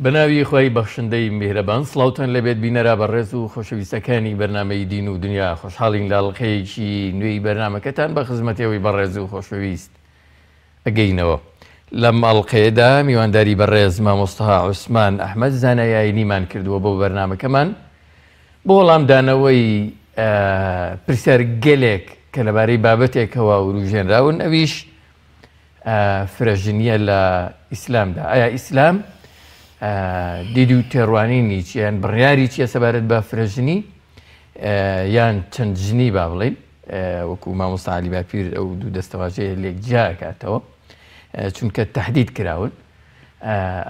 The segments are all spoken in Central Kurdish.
بەناوی خوای بەخشندەی میهرەبان سڵاوتان لێبێت بینەرە بەڕێز و خۆشەویستەکانی بەرنامەی دین و دنیا خۆشحاڵین لە ئەڵقەیەکی نوێی بەرنامەکەتان بە خزمەتی ئەوی بەڕێز و خۆشەویست ئەگەینەوە. لەم ئەڵقەیەدا میوانداری بەڕێز مامۆستا عوسمان ئەحمەد زانای ئاینیمان کردووە بۆ بەرنامەکەمان بۆ وەڵامدانەوەی پرسیار گەلێک کە لەبارەی بابەتێکەوە وروژێنراون ئەویش فرەژنییە لە ئیسلامدا. ئایا ئیسلام دید و تێڕوانینی چیە یان بڕیاری چیە سەبارەت بە فرەژنی یان چەند ژنی با بڵێین وەکو مامۆستا عەلی باپیر ئەو دوو دەستەواژەیە لێک جیا ئەکاتەوە چونکە تهدید کراون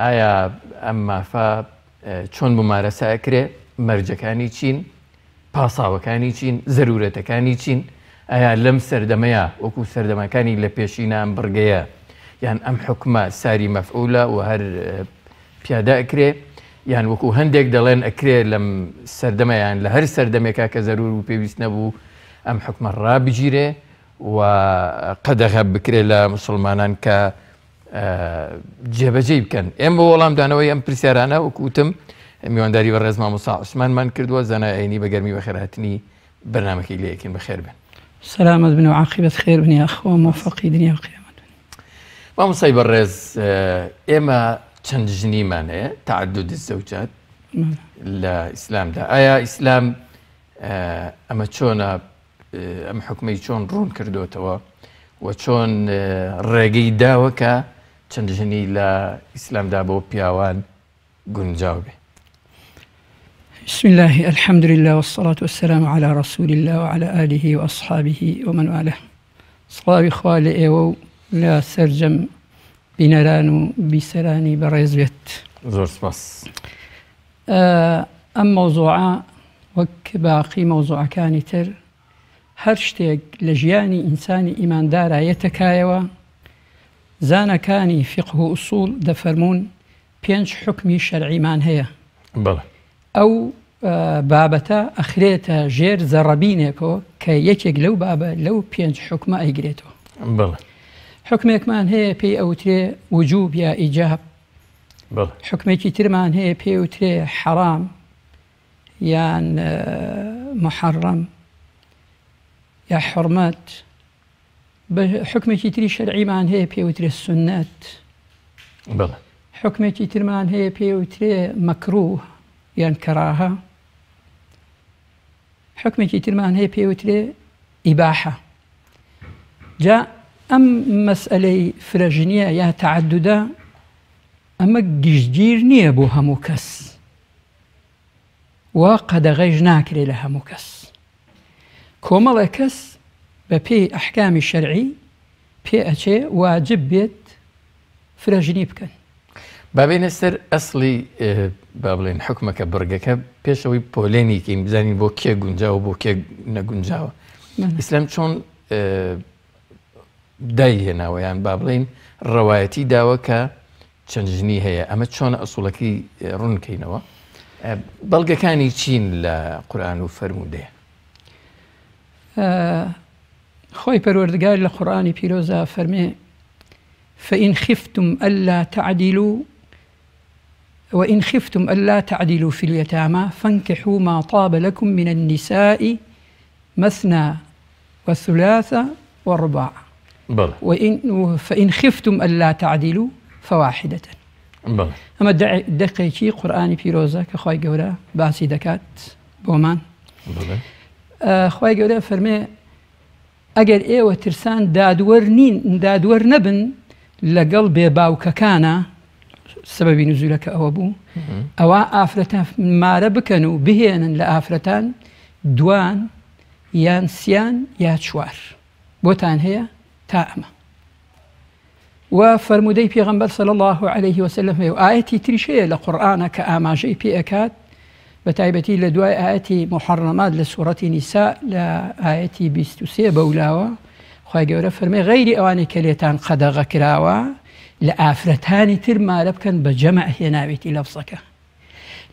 ئایا ئەم مافە چۆن ممارەسە ئەکرێ مەرجەکانی چین پاساوەکانی چین؟ زەرورەتەکانی چین؟ ئایا لەم سەردەمەیا وەکو سەردەمەکانی لە پێشینە ئەم بڕگەیە یان ئەم حوکمە ساری مەفعولە و هەر پیادە ئەکرێ یان وەکو هەندێک دەڵێن ئەکرێ لەم سەردەمە یان لە هەر سەردەمێکا کە زەرور و پێویست نەبوو ئەم حوکمە ڕابگیرێ و قەدەغە بکرێ لە موسڵمانان کە جێبەجێی بکەن. ئێمە بۆ وەڵامدانەوەی ئەم پرسیارانە وەکو وتم میوانداری بەڕێز مامۆستا عوسمانمان کردووە، زانای ئاینی بە گەرمی بەخێرهاتنی بەرنامەکەی لێ ئەکەین. بەخێر بێن. سەلامەت بن و عاقیبەت خێر بن یاخوا مۆفەقی دنیا و قیامەت بن. مامۆستای بەڕێز ئێمە چەند ژنیمان هەیە تعدد الزوجات لە ئیسلامدا ئایا ئیسلام ئەمە چۆنە ئەم حوکمەی چۆن ڕوون کردۆتەوە و چۆن ڕێگەی داوە کە چەند ژنی لە ئیسلامدا بۆ پیاوان گونجاو بێ؟ بسم الله الحمد لله والصلاة والسلام على رسول الله وعلى آله وأصحابه ومن والاه سڵاوی خوا لە ئێوە و لە سەرجەم بینەران و بیسەرانی بەڕێز بێت. زۆر سپاس. ئەم مەوزوعە وەک باقی مەوزوعەکانی تر هەر شتێک لە ژیانی ئینسانی ئیماندارا یەتە کایەوە، زاناکانی فیقه و ئوسوڵ دەفەرموون پێنج حوکمی شەرعیمان هەیە. بەڵێ. ئەو بابەتە ئەخرێتە ژێر زەڕەبینێکەوە کە یەکێک لەو بابە لەو پێنج حوکمە ئەیگرێتەوە. بەڵێ. حوکمێکمان هەیە پێی ئەوترێ وجوب یا ئیجاب. حوکمێکی ترمان هەیە پێی وترێ حەرام یان محەڕەم یا حرمەت حکمێکی تری شەرعیمان هەیە پێی وترێ سنت حکمێکی ترمان هەیە پێی وترێ مەکروه یان کەراهە حکمێکی ترمان هەیە پێی وترێ ئیباحە جا ئەم مەسئەلەی فرەژنیە یا تەعەدودە ئەمە گشتگیر نییە بۆ هەموو کەس و قەدەغەیش ناکرێ لە هەموو کەس. کۆمەڵێ کەس بە پێی ئەحکامی شەرعی پێ ئەچێ واجب بێت فرەژنی بکەن. با بێینە سەر ئەسڵی با بڵێین حوکمەکە بڕگەکە پێش ئەوەی پۆلێنی کەین بزانین بۆ کێ گونجاوە بۆ کێ نەگونجاوە. ئیسلام چۆن دای هێناوە یان با بڵێین ڕەوایەتی داوە کە چەند ژنی هەیە ئەمە چۆنە ئەسوڵەکەی ڕوون کەینەوە بەڵگەکانی چین لە قورئان و فەرموودەیە؟ خۆی پەروەردگار لە قورئانی پیرۆزا فەرمێ فإن خفتم ألا تعدلوا وإن خفتم ألا تعدلوا في اليتامى فانكحوا ما طاب لكم من النساء مثنى وثلاث ورباع بەڵێ. وإن فإن خفتم ألا تعدلوا فواحدة. بەڵێ. ئەمە دەقێکی قورئانی پیرۆزە کە خوای گەورە باسی دەکات بۆمان. بەڵێ. خوای گەورە فەرمێ ئەگەر ئێوە ترسان دادوەر نین دادوەر نەبن لەگەڵ بێ باوکەکانە سەبەبی نزولەکە ئەوە بوو ئەوە ئافرەتان مارە بکەن و بهێنن لە ئافرەتان دوان یان سیان یا چوار بۆتان هەیە تا ئەمە و فەرموودەی پێغەمبەر صلی اللە علیه وسلم هەیە و ئایەتی تریش هەیە لە قورئانە کە ئاماژەی پێ ئەکات بە تایبەتی لە دوای ئایەتی محرمات لە سوڕەتی نیسا لە ئایەتی 23 بەولاوە خوای گەورە فەرمێ غەیری ئەوانەی کە لێتان قەدەغە کراوە لە ئافرەتانی تر مارە بکەن بە جەمع هێناوێتی لەفزەکە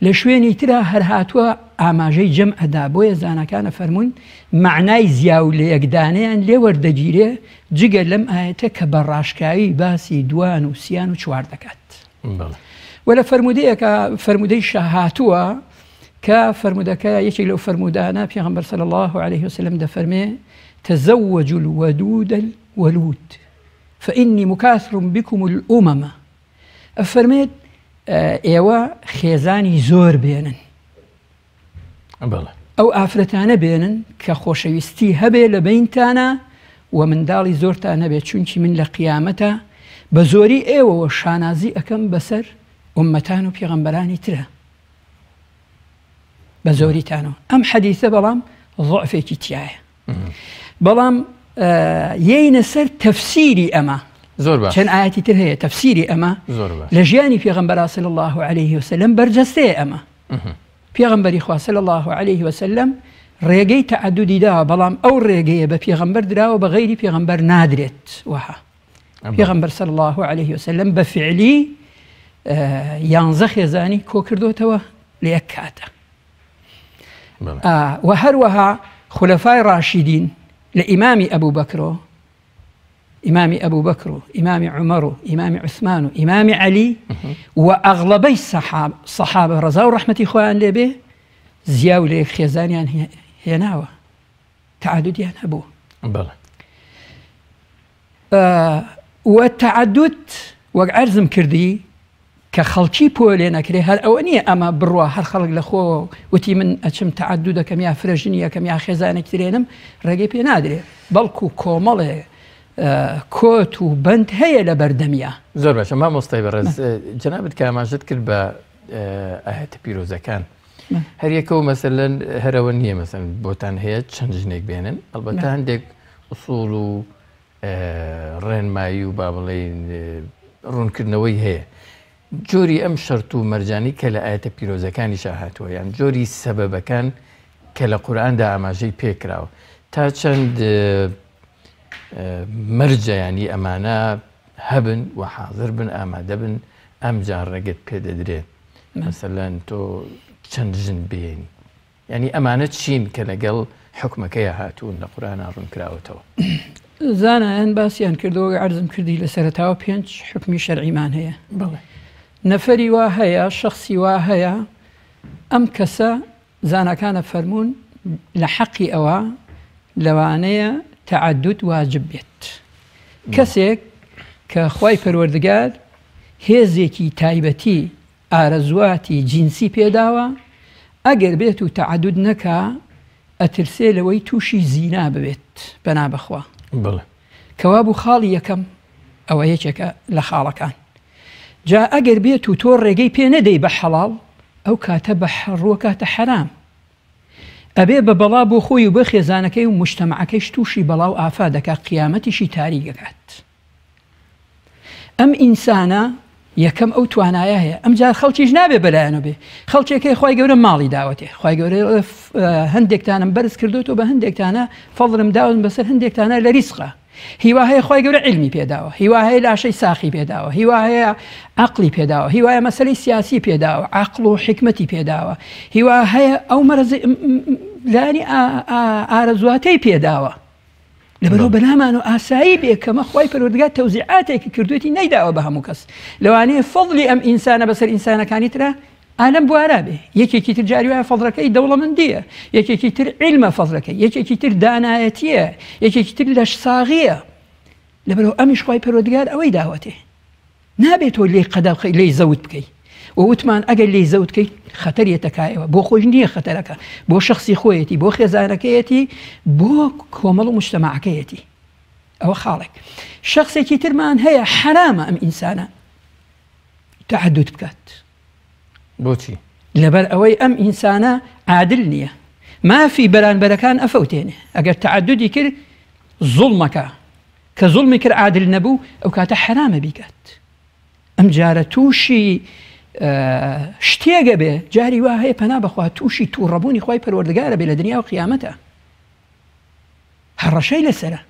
لە شوێنی ترا هەر هاتووە ئاماژەی جەمع ئەدا، بۆیە زاناکان ئەفەرموون مەعنای زیا و لەیەکدانیان لێ وەردەگیرێ جگە لەم ئایەتە کە بە ڕاشکاوی باسی دوان و سیان و چوار دەکات. و لە فەرموودەیەکە فەرموودەیشا هاتووە کە فەرموودەکە یەکێک لەو فەرموودانە پێغەمبەر صلی الله علیه وسلم دەفەرمێ تزوجوا الودود الولود فإني مكاثر بكم الأمم ئەفەرمێت ئێوە خێزانی زۆر بێنن بەڵێ. ئەو ئافرەتانە بێنن کە خۆشەویستی هەبێ لە بەینتانا و منداڵی زۆرتان هەبێ چونکی من لە قیامەتا بە زۆری ئێوەوە شانازی ئەکەم بەسەر ئوممەتان و پێغەمبەرانی ترا بە زۆریتانەوە ئەم حەدیثە بەڵام ضعفێکی تایە بەڵام یەینە سەر تەفسیری ئەمە زۆر باش چەند ئاەتی تر هەیە تەفسیری ئەمە زۆر باش لە ژیانی پێغەمبەر صلی الله عليه وسلم بەرجەستەیە ئەمە پێغەمبەری خوا صلی اللە علیه وسلم ڕێگەی تەعەدودی داوە بەڵام ئەو ڕێگەیە بە پێغەمبەر دراوە بە غەیری پێغەمبەر نادرێت وەها پێغەمبەر صلی اللە علیه وسلم بە فعلی یانزە خێزانی کۆ کردوتەوە لە یەک کاتە و هەروەها خولەفای ڕاشیدین لە ئیمامی ئەبوو بەکرۆ ئیمامی ئەبوبەکر و ئیمامی عومەر و ئیمامی عوسمان و ئیمامی عەلی و ئەغڵەبەی سەحابە ڕەزا و ڕەحمەتی خۆیان لێبێ زیا و لە یەک خێزانیان هێناوە تەعەدودیان هەبوو بەڵێ و تەعەدود وەک عەرزم کردی کە خەڵکی پۆلێن ئەکرێ هەر ئەوە نییە ئەمە بڕوا هەر خەڵک لە خۆوە وتی من ئەچم تەعەدود ئەکەم یا فرە ژنی ئەکەم یا خێزانێک ترێنم ڕێگەی پێ نادرێ بەڵکو کۆمەڵێ کۆت و بەند هەیە لە بەردەمیا. زۆر باشە مامۆستای بەڕێز جەنابت کە ئاماژەت کرد بە ئایەتە پیرۆزەکان هەر یەکە و مەسەلەن هەرەوە نییە مەسەن بۆتان هەیە چەند ژنێک بێنن ئەڵبەتە هەندێک ئوسوڵ و ڕێنمایی و با بڵێین ڕوونکردنەوەی هەیە. جۆری ئەم شەرت و مەرجانەی کە لە ئایەتە پیرۆزەکانیشا هاتووە یان جۆری سەبەبەکان کە لە قورئاندا ئاماژەی پێکراوە تا چەند مەرجە ینی ئەمانە هەبن و حاضر بن ئامادە بن ئەمجا ڕێگەت پێدەدرێت مەسەلەن تۆ چەند ژن بێنی یانی ئەمانە چین کە لەگەڵ حوکمەکەیا هاتوون لە قورئانا ڕوونکراوەتەوە؟ زانایان باسیان کردووە وەک عەرزم کردی لە سەرەتاوە پێنج حوکمی شەرعیمان هەیە. بەڵێ. نەفەری وا هەیە شەخسی وا هەیە ئەم کەسە زاناکانە فەرموون لە حەقی ئەوە لەوانەیە تەعەدود واجب بێت. کەسێک کە خوای پەروەردگار هێزێکی تایبەتی ئارەزوواتی جینسی پێداوە، ئەگەر بێت و تەعەدود نەکا ئەترسێ لەوەی تووشی زینا ببێت پەنا بەخوا. بەڵێ. کەوابوو خاڵی یەکەم ئەوە یەکێکە لە خاڵەکان. جا ئەگەر بێت و تۆ ڕێگەی پێ نەدەی بە حەڵاڵ ئەو کاتە بە ڕووەکاتە حەرام. ئەبێ بە بەڵا بۆ خۆی و بۆ خێزانەکەی و موجتەمەعەکەیش تووشی بەڵا و ئافات دەکا قیامەتیشی تاریک ئەکات. ئەم ئینسانە یەکەم ئەو توانایە هەیە ئەمجار خەڵکیش نابێ بەلایەنەوە بێ خەڵکێک هەیە خوای گەورە ماڵی داوەتێ خوای گەورە هەندێکتانم بەرز کردوتەوە بە هەندێکتانە فەضلم داون بەسەر هەندێکتانە لە ریزقا هیوا هەیە خوای گەورە علمی پێداوە هیوا هەیە لاشەی ساخی پێداوە هیوا هەیە عقلی پێداوە هیوایە مەسلەی سیاسی پێداوە عقل و حکمەتی پێداوە هیوا هەیە ئەو مەرز لانی ئارەزواتەی پێداوە لەبەرئەوە بەلامان و ئاسایی بێ کەمە خوای پەروەردگار تەوزیعاتێکی کردوێتی نەیداوە بە هەموو کەس لەوانەیە فەضلی ئەم ئینسانە بەسەر ئینسانەکانی ترا ئالەم بوارا بێ یەکێکی تر جاری وایە فەضلەکەی دەوڵەمەندیە یەکێکی تر عیلمە فەضلەکەی یەکێکی تر دانایەتیە یەکێکی تر لەشساغیە لەبەرئەوە ئەمیش خوای پەروەردگار ئەوەی داوەتێ نابێت تۆ لێی قەدەغەی لێی زەوت بکەی و وتمان ئەگەر لێی زەوت کەی خەتەر یەتە کایەوە بۆ خۆش نییە خەتەرەکە بۆ شخصی خۆیەتی بۆ خێزانەکەیەتی بۆ کۆمەڵ و مجتەماعەکەیەتی ئەوە خاڵێک شخصێکی ترمان هەیە حرامە ئەم ئینسانە تعدد بکات بۆچی لەبەر ئەوەی ئەم ئینسانە عادل نییە مافی بەرانبەرەکان ئەفەوتێنێ ئەگەر تعددی کرد زوڵمەکە کە زوڵمی کرد عادل نەبوو ئەو کاتە حەرامە بیکات ئەم جارە تووشی شتێگە بێ جاری وا هەیە پەنا بەخوا تووشی تووڕەبوونی خوای پەروەردگارە بێ لە دنیا و قیامەتە هەڕەشەی لەسرە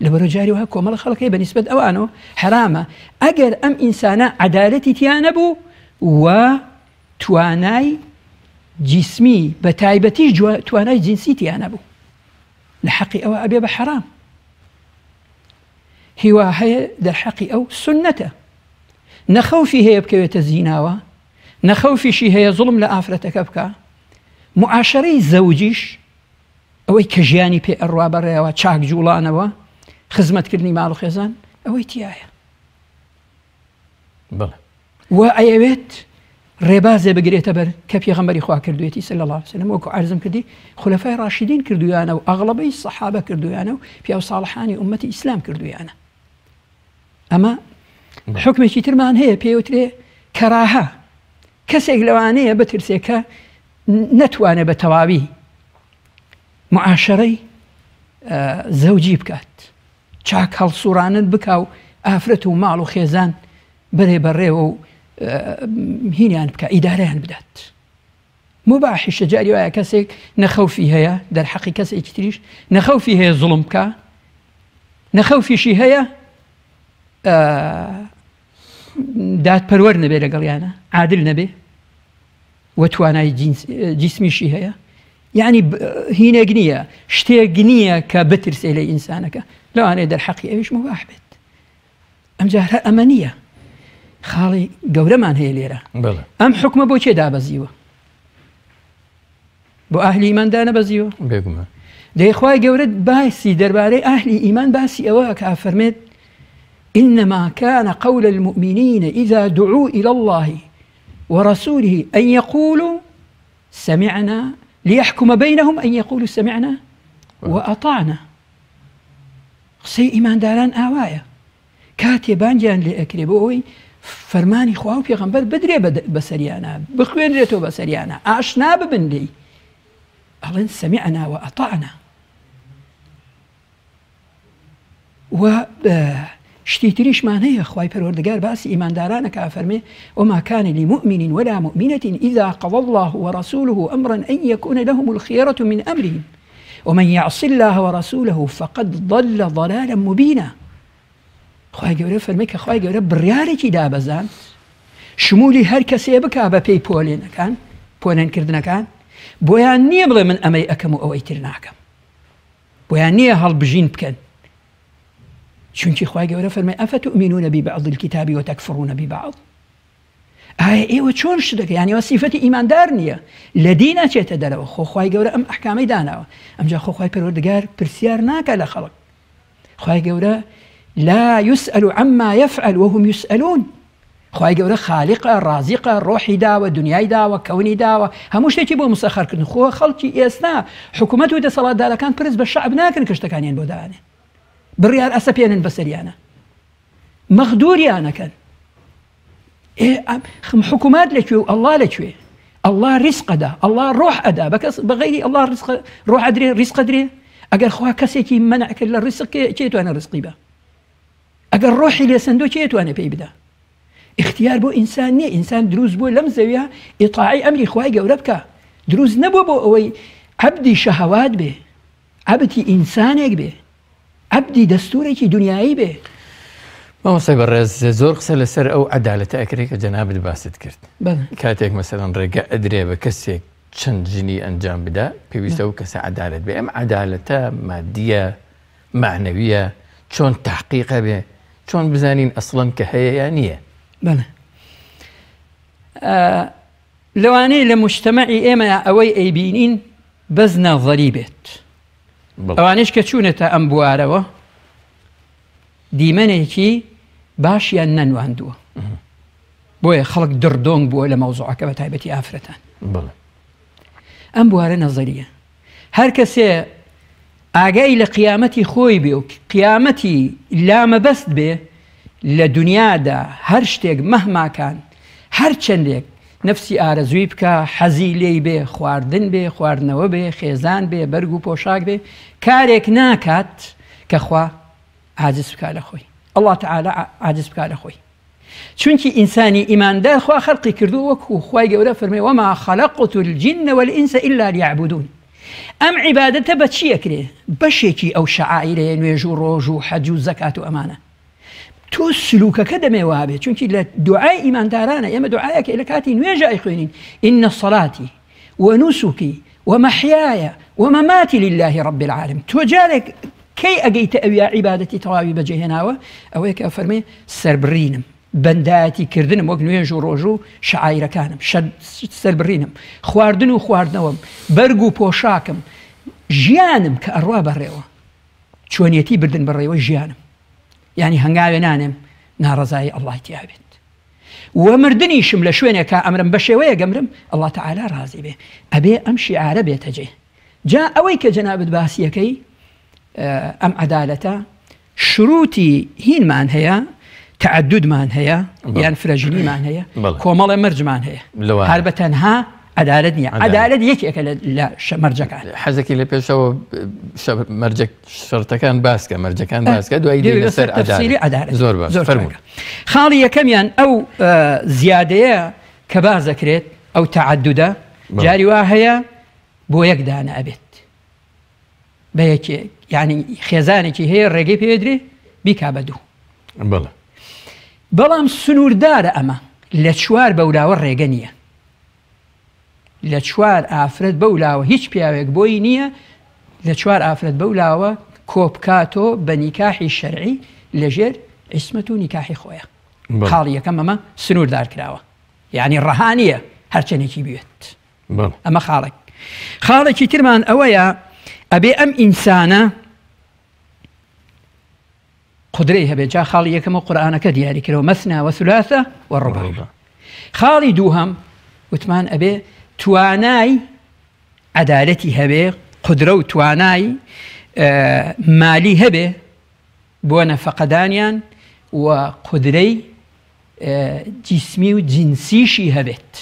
لەبەرە جاری وها کۆمەڵە خەڵکەی بە نیسبەت ئەوانەوە حرامە ئەگەر ئەم ئینسانە عەدالەتی تیا نەبوو و توانای جیسمی بە تایبەتی توانای جنسی تیا نەبوو لە حەقی ئەوە ئەبێ بە حەرام هیوا هەیە دەرحەقی ئەو سنەتە نەخەوفی هەیە بکەوێتە زیناوە. نەخەوفیشی هەیە زوڵم لە ئافرەتەکە بکا، معاشەرەی زەوجیش ئەوەی کە ژیانی پێ ئەڕوا بەڕێوە، چاک جوڵانەوە، خزمەتکردنی ماڵ و خێزان ئەوەی تایە. بەڵێ. و ئەیەوێت ڕێبازێ بگرێتە بەر کە پێغەمبەری خوا کردوێتی صلی الله علیه وسلم، وەکو عەرزم کردی خولەفای ڕاشدین کردویانە و ئەغڵەبەی سەحابە کردویانە و پیاو ساڵحانی ئومەتی ئیسلام کردویانە. ئەمە حکمێکی ترمان هەیە پێوترێ کەراهە. کەسێک لەوانەیە بترسێ کە نەتوانێت بە تەواوی معاشەرەی زەوجی بکات، چاک هەڵسوڕانت بکا و ئافرەت و ماڵ و خێزان بەرێ بەڕێوە و هینیان بکە، ئیدارەیان بدات. مباحیشە جاری وایە کەسێک نەخەوفی هەیە دەرحەقی کەسێکی تریش، نەخەوفی هەیە زوڵم بکە، نەخەوفیشی هەیە دادپەروەر نەبێ لەگەڵیانە، عادل نەبێ و توانای جیسمیشی هەیە. یعنی هینێک نییە، شتێک نییە کە بترسێ لە ئینسانەکە، لەوانەیە دەرحەقی ئەویش مباح بێت. ئەمجا هەر ئەمە نییە، خاڵی گەورەمان هەیە لێرە. ئەم حکومە بۆ کێ دابەزیوە؟ بۆ ئەهلی ئیمان دانەبەزیوە؟ بێگومان. دەی خوای گەورە باسی دەربارەی ئەهلی ئیمان باسی ئەوە کە ئەفەرمێت إنما كان قول المؤمنين إذا دعوا إلى الله ورسوله أن يقولوا سمعنا ليحكم بينهم أن يقولوا سمعنا وأطعنا. قسەی ئیمانداران ئاوایە کاتێ بانگیان لێ ئەکرێ بۆ ئەوەی فەرمانی خوا و پێغەمبەر بدرێ بەسەریانە، بخوێنرێتەوە بەسەریانە، ئاشنا ببن لێی، ئەڵێن سەمیعنا وئەطعنا. و شتی تریشمان هەیە، خوای پەروەردگار باسی ئیماندارانە کە ئەفەرمێ وما كان لمؤمن ولا مؤمنة إذا قضى الله ورسوله أمرا أن يكون لهم الخيرة من أمرهم ومن يعص الله ورسوله فقد ضل ضلالا مبينا. خوای گەورە فەرمی کە خوای گەورە بڕیارێکی دابەزاند شمولی هەر کەسێ بکا بە پێی پۆلێنەکان، پۆلێنکردنەکان، بۆیان نییە بڵێ من ئەمەی ئەکەم و ئەوەی تر ناکەم، بۆیان نییە هەڵبژین بکەن. چونکی خوای گەورە فەرمی ئەفتؤمنون ببعض الكتاب وتكفرون ببعض. ئایا ئێوە چۆن شت دەکەن؟ یعنی ئەوە سیفەتی ئیماندار نییە، لە دین ئەچێتە دەرەوە. خۆ خوای گەورە ئەم ئەحکامەی داناوە. ئەمجا خۆ خوای پەروەردگار پرسیار ناکە لە خەڵک. خوای گەورە لا يسأل عما يفعل وهم يسألون. خوای گەورە خالقە، ڕازیقە، ڕۆحی داوە، دنیای داوە، کەونی داوە، هەموو شتێکی بۆ مسەخەرکردن. خۆ خەڵکی ئێستا حکوومەت و دەسەڵاتدارەکان پرس بە شەعب ناکەن کە شتەکانیان بۆ دانێن، بڕیار ئەسەپێنن بەسەریانە، مەغدوریانەکەن. حکوومەت لەکوێ و ئەڵڵا لەکوێ؟ ئەڵڵا ڕیزق ئەدا، ئەڵڵا ڕۆح ئەدا، بەکەس بەغەیری ئەڵڵا ڕیزق ڕۆح ئەدرێ، ڕیزق ئەدرێ. ئەگەر خوا کەسێکی مەنع کرد لە ڕیزق، کێ توانێ ڕیزقی بە؟ ئەگەر ڕۆحی لێسەندۆ کێ توانێ پێی بدا؟ اختیار بۆ ئینسان نییە. ئینسان دروست بووە لەم زەویە ئیطاعی ئەمری خوای گەورە بکە، دروست نەبووە بۆ ئەوەی عەبدی شەهەوات بێ، عەبدی ئینسانێک بێ، عەبدی دەستورێکی دنیایی بێ. مامۆستای بەڕێز، زۆر قسە لەسەر ئەو عەدالەتە ئەکرێ کە جەنابت باست کرد. کاتێک مەسەلەن ڕێگە ئەدرێ بە کەسێک چەند ژنی ئەنجام بدا، پێویستە ئەو کەسە عەدالەت بێ. ئەم عەدالەتە مادیە، معنەویە، چۆن تحقیقە بێ؟ چۆن بزانین ئەسڵەن کە هەیە یا نییە؟ بەڵێ. لەوانەیە لە مجتەمەعی ئێمە ئەوەی ئەیبینین بەس نەظەری بێت. ئەوانەیش کە چوونەتە ئەم بوارەوە دیمەنێکی باشیان نەنواندووە، بۆیە خەڵک دڕدۆنگ بووە لە مەوزوعەکە بە تایبەتی ئافرەتان. ئەم بوارە نەظەریە. هەر کەسێ ئاگای لە قیامەتی خۆی بێ و قیامەتی لامەبەست بێ لە دنیادا، هەر شتێک مەهماکان، هەر چەندێک نفسی ئارەزووی بکە، حەزی لێی بێ، خواردن بێ، خواردنەوە بێ، خێزان بێ، بەرگ و پۆشاک بێ، کارێک ناکات کە خوا عاجز بکا لە خۆی، ئەڵڵا تەعالا عاجز بکا لە خۆی. چونکی ئینسانی ئیماندار خوا خەلقی کردو، وەکو خوای گەورە فەرمێ وما خەلقت الجن والإنس إلا ليعبدون. ئەم عیبادەتە بە چی ئەکرێ؟ بەشێکی ئەو شەعائیرەیە، نوێژ و ڕۆژ و حەج و زەکات و ئەمانە. تۆ سلوکەکە دەمێ وابێ، چونکی لە دوعای ئیماندارانە ئێمە دوعایەکە لە کاتی نوێژە ئەیخوێنین، إن صلاتي ونسكي ومحياي ومماتي لله رب العالمين. تۆ جارێک کەی ئەگەیتە ئەویا عیبادەتی تەواوی بەجێهێناوە؟ ئەوەیە کە فەرمێ سەربڕینم، بەندایەتی کردنم وەک نوێژ و ڕۆژوو و شەعایرەکانم، سەربڕینم، خواردن و خواردنەوەم، بەرگ و پۆشاکم، ژیانم کە ئەڕوا بەڕێوە، چۆنیەتی بردن بەڕێوەی ژیانم، یانی هەنگاوێ نانێم ناڕەزایی ئەڵڵای تیا بێت و مردنیشم لە شوێنێکا ئەمرم بە شێوەیەک ئەمرم ئەڵڵا تەعالا ڕازی بێ. ئەبێ ئەم شیعارە بێتە جێ. جا ئەوەی کە جەنابت باسیەکەی ئەم عەدالەتە شروتی هینمان هەیە، تەعەدودمان هەیە یان فرەژنیمان هەیە، کۆمەڵێ مەرجمان هەیە، هەر بە تەنها عەدالەت نییە، عەدالەت یەکێکە لە مەرجەکان. حەزەکی لە پێشەوە مەرجە شەرتەکان باسکە، مەرجەکان باسکە، دوایی دێینە سەر عەدالەت. زۆر باش، فەرموو. خاڵی یەکەمیان ئەو زیادەیە کە باس دەکرێت، ئەو تەعەدودە، جاری وا هەیە بۆ یەک دانە ئەبێت. بە یەکێ یعنی خێزانێکی هەیە ڕێگەی پێدرێ بیکا بە دوو. بەڵێ. بەڵام سنووردارە ئەمە لە چوار بەولاوە ڕێگە نییە. لە چوار ئافرەت بەولاوە هیچ پیاوێک بۆی نییە لە چوار ئافرەت بەولاوە کۆبکاتۆ بە نیکاحی شەرعی لەژێر عیسمەت و نیکاحی خۆیان. خاڵی یەکەم ئەمە سنووردار کراوە. یعنی ڕەها نییە هەرچەندێکی بوێت. ئەمە خاڵێک. خاڵێکی ترمان ئەوەیە ئەبێ ئەم ئینسانە قودرەی هەبێت جا خاڵی یەکەم و قورئانەکە دیاری کردەوە مەسنا وەسولاسە و ڕوباع. خاڵی دووهەم وتمان ئەبێ توانای عەدالەتی هەبێ، قودرە و توانای مالی هەبێ بۆ نەفەقەدانیان و قودرەی جیسمی و جنسیشی هەبێت.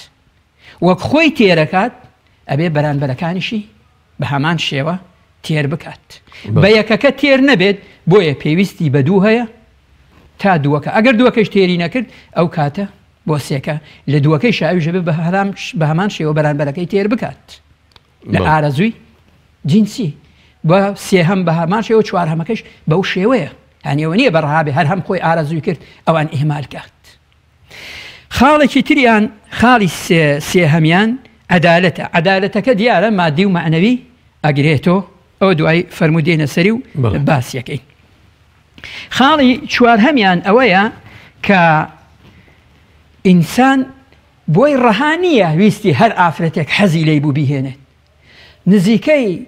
وەک خۆی تێرەکات ئەبێ بەرانبەرەکانیشی بە هەمان شێوە تێر بکات. بە یەکەکە تێر نەبێت بۆیە پێویستی بە دوو هەیە تا دووەکە ئەگەر دووەکەش تێری نەکرد ئەو کاتە بۆ سێکە لە دووەکەی شاویش ئەبێ بە هەمان شێوە بەرانبەرەکەی تێر بکات لە ئارەزووی جنسی بە سێهەم بە هەمان شێوە چوارهەمەکەش بەو شێوەیە هەنیەوە نییە بە ڕەها بێ هەر هەم خۆی ئارەزووی کرد ئەوان ئیهمال کات. خاڵێکی تریان خاڵی سێهەمیان عەدالەتە، عەدالەتەکە دیارە مادی و مەعنەوی ئەگرێتۆ، ئەوە دوای فەرموو دێنە سەری و باسیەکەین. خاڵی چوارهەمیان ئەوەیە کە ئینسان بۆی ڕەها نییە ویستی هەر ئافرەتێک حەزی لێی بوو بیهێنێت. نزیکەی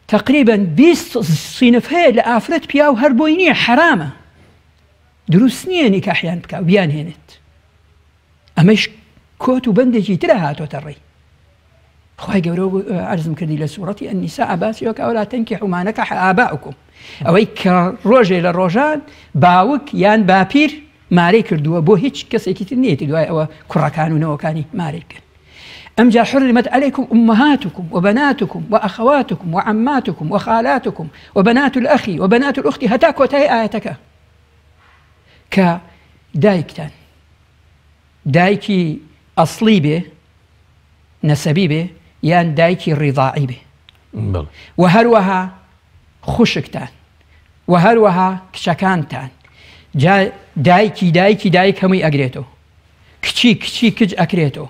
تقریبا 20 سینف هەیە لە ئافرەت پیاو هەر بۆی نییە حەرامە. دروست نییە نیکاحیان بکا و بیانهێنێت. ئەمەش کۆت و بەندێکی ترە هاتۆتە ڕێی. خوای گەورە عەرزم کردی لە سوڕەتی النساء باسی وەکە ولا تنکحوا ما نکح آباؤکم ئەوەی کە ڕۆژێ لە ڕۆژان باوک یان باپیر مارەی کردووە بۆ هیچ کەسێکی تر نیەتی دوای ئەوە کوڕەکان و نەوەکانی مارەی بکەن. ئەمجا حرمت علیکم امهاتکم وبناتکم واخواتکم وعماتکم وخالاتکم وبنات الاخ وبنات الاخت هەتا کۆتایی ئایەتەکە. کە دایکتان دایکی ئەسڵی بێ نەسەبی بێ یان دایکی ڕیضاعی بێ و هەروەها خوشکتان و هەروەها کچەکانتان جا دایکی دایکی دایک هەمووی ئەگرێتەوە کچی کچی کچ ئەکرێتەوە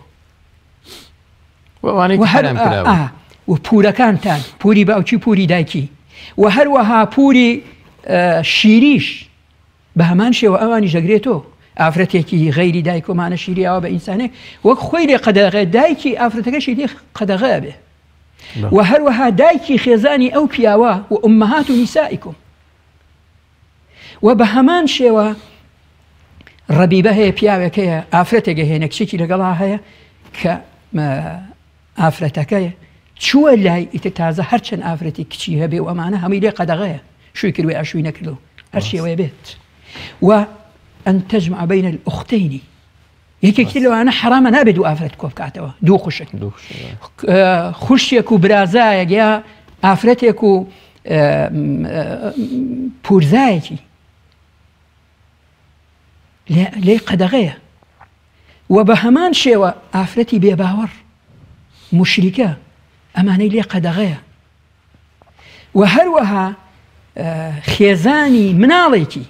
و پورەکانتان پوری باوکی پوری دایکی و هەروەها پوری شیریش بە هەمان شێوە ئەوانیش دەگرێتەوە ئافرەتێکی غەیری دایکۆمانە شیری ئاوا بە ئینسانێک وەک خۆی لێ قەدەغێ دایکی ئافرەتەکەشی لێ قەدەغە بێ و هەروەها دایکی خێزانی ئەو پیاوە و ئومەهات و نیسائیکم و بە هەمان شێوە ڕەبیبە هەیە پیاوێک هەیە ئافرەتێک هێنە کچێکی لەگەڵا هەیە کە ئافرەتەکە چووە لای ئیتر تازە هەرچەند ئافرەتی کچی هەبێ و ئەمانە هەمووی لێ قەدەغەیە شووی کردوێ ئەشوی نەکردو هەر شێوەیە بێت و أن تجمع بين الأختين یەکێکی لەوانە حرامە نابێت دوو ئافرەت کۆ بکاتەوە دوو خوشک خوشتێک و برازایەک یا ئافرەتێک و پورزایەکی لێی قەدەغەیە و بە هەمان شێوە ئافرەتی بێباوەڕ مشریکە ئەمانەی لێ قەدەغەیە و هەروەها خێزانی مناڵێکی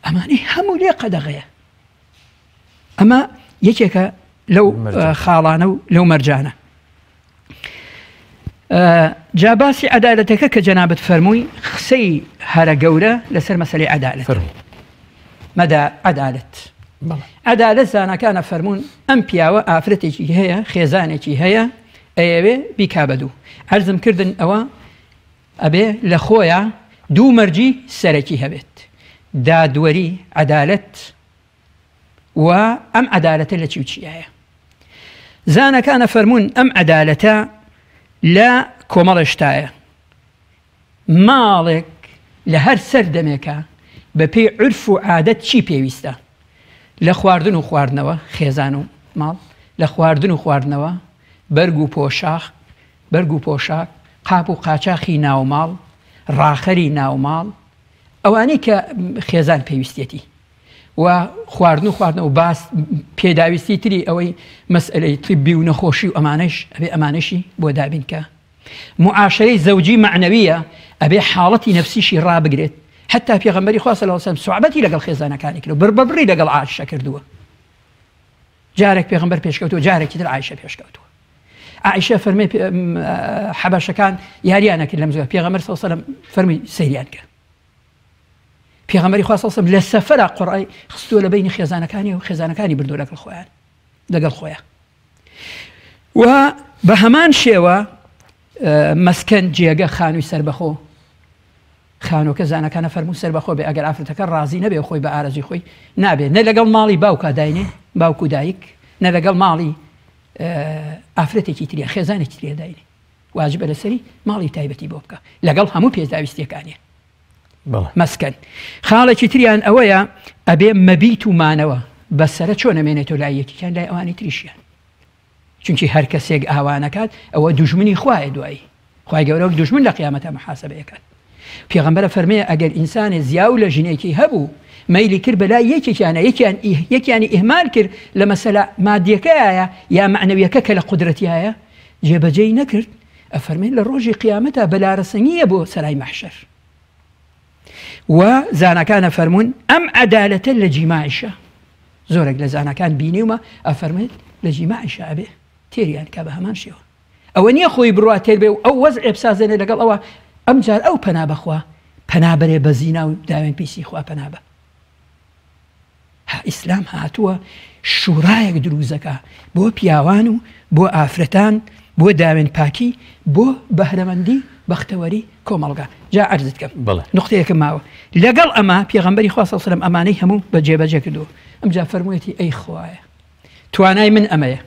ئەمانەی هەموو لێ قەدەغەیە ئەمە یەکێکە لەو خاڵانە و لەو مەرجانە جا باسی عەدالەتەکە کە جەنابت فەرمووی قسەی هەرە گەورە لەسەر مەسەلەی عەدالەت. مەدا عەدالەت. عەدالەت زاناکان ئەفەرموون ئەم پیاوە ئافرەتێکی هەیە خێزانێکی هەیە ئەیەوێ بیکا بە دوو. عەرزم کردن ئەوە ئەبێ لە خۆیا دوو مەرجی سەرەکی هەبێت، دادوەری، عەدالەت، و ئەم عەدالەتە لە چی و چیایە. زاناکان ئەفەرموون ئەم عەدالەتە لە کۆمەڵێ شتایە. ماڵێک لە هەر سەردەمێکا بە پێی عورف و عادەت چی پێویستە لە خواردن و خواردنەوە، خێزان و ماڵ، لە خواردن و خواردنەوە، بەرگ و پۆشاخ، بەرگ و پۆشاک، قاپ و قاچاخی ناوماڵ، ڕاخەری ناوماڵ، ئەوانەی کە خێزان پێویستیەتی و خواردن و خواردنەوە باس پێداویستی تری ئەوەی مەسئلەی طبی و نەخۆشی و ئەمانەش ئەبێ ئەمانەشی بۆ دابین کە معاشەرەی زەوجی مەعنەویە ئەبێ حاڵەتی نەفسیشی ڕابگرێت حتا پێغەمبەری خوا صلی اللە علیه و سلم سوعبەتی لەگەڵ خێزانەکانی کردووە بڕ بە بڕی لەگەڵ عائشە کردووە جارێک پێغەمبەر پێشکەوتووە جارێکی تر عائشە پێشکەوتووە عائشە فەرمی حەبەشەکان یاریانە کرد لەم زووە پێغەمبەر صلی اللە علیه و سلم فەرمی سەیریان کرد پێغەمبەری خوا صلی اللە علیه و سلم لە سەفەرا قوڕای خستووە لە بینی خێزانەکانی و خێزانەکانی بردووە لەگەڵ خۆیان لەگەڵ خۆیان و بە هەمان شێوە مەسکەن جێگە خانووی سربەخۆ خانووەکە زانەکانە فەرموو سربەخۆ بێ ئەگەر ئافرەتەکە ڕازی نەبێ خۆی بە ئارەزوی خۆی نابێ نە لەگەڵ ماڵی باوکا داینێ باوک و دایک نە لەگەڵ ماڵی ئافرەتێکی تریا خێزانێکی تریا داینێ واجبە لەسەری ماڵی تایبەتی بۆ بکە لەگەڵ هەموو پێداویستیەکانی مەسکەن. خاڵێکی تریان ئەوەیە ئەبێ مەبیت و مانەوە بەسەرە چۆن ئەمێنێتەوە لای یەکێکیان لای ئەوانی تریشیان چونکی هەر کەسێک ئاوا نەکات ئەوە دوژمنی خوایە دوایی خوای گەورە وەک دوژمن لە قیامەتە محاسبە ئەکات پێغەمبەرە فەرمێ ئەگەر ئینسانێ زیاو لە ژنێکی هەبوو مەیلی کرد بەلای یەکێکیانە یەکیان یەکیانی ئیهمال کرد لە مەسەلە مادیەکەیە یا مەعنەویەکە کە لە قودرەتیایە جێبەجێی نەکرد ئەفەرمێ لە ڕۆژی قیامەتا بەلارەسەنگیە بۆ سەرای مەحشەر و زاناکان ئەفەرموون ئەم عەدالەتە لە جیماعیشە زۆرێک لە زاناکان بینیومە ئەفەرمێت لە جیماعیشە ئەبێ تێریان کا بە هەمان شێوە ئەوە نییە خۆی بڕوا تێر بێ و ئەو وەزعێ بسازێنێ لەگەڵ ئەوە ئەمجار ئەو پەنا بەخوا پەنا بەرێ بە زینا و داوێن پیسی خوا پەنا بە ها ئیسلام هاتووە شورایەک دروست دەکا بۆ پیاوان و بۆ ئافرەتان بۆ داوێن پاکی بۆ بەهرەمەندی بەختەوەری کۆمەڵگا جا عەرزت کەم بەڵێ. نوقتەیەکم ماوە لەگەڵ ئەمە پێغەمبەری خوا صلی اللە علیه و سلم ئەمانەی هەموو بە جێبەجێ کردووە ئەمجا فەرموویەتی ئەی خوایە توانای من ئەمەیە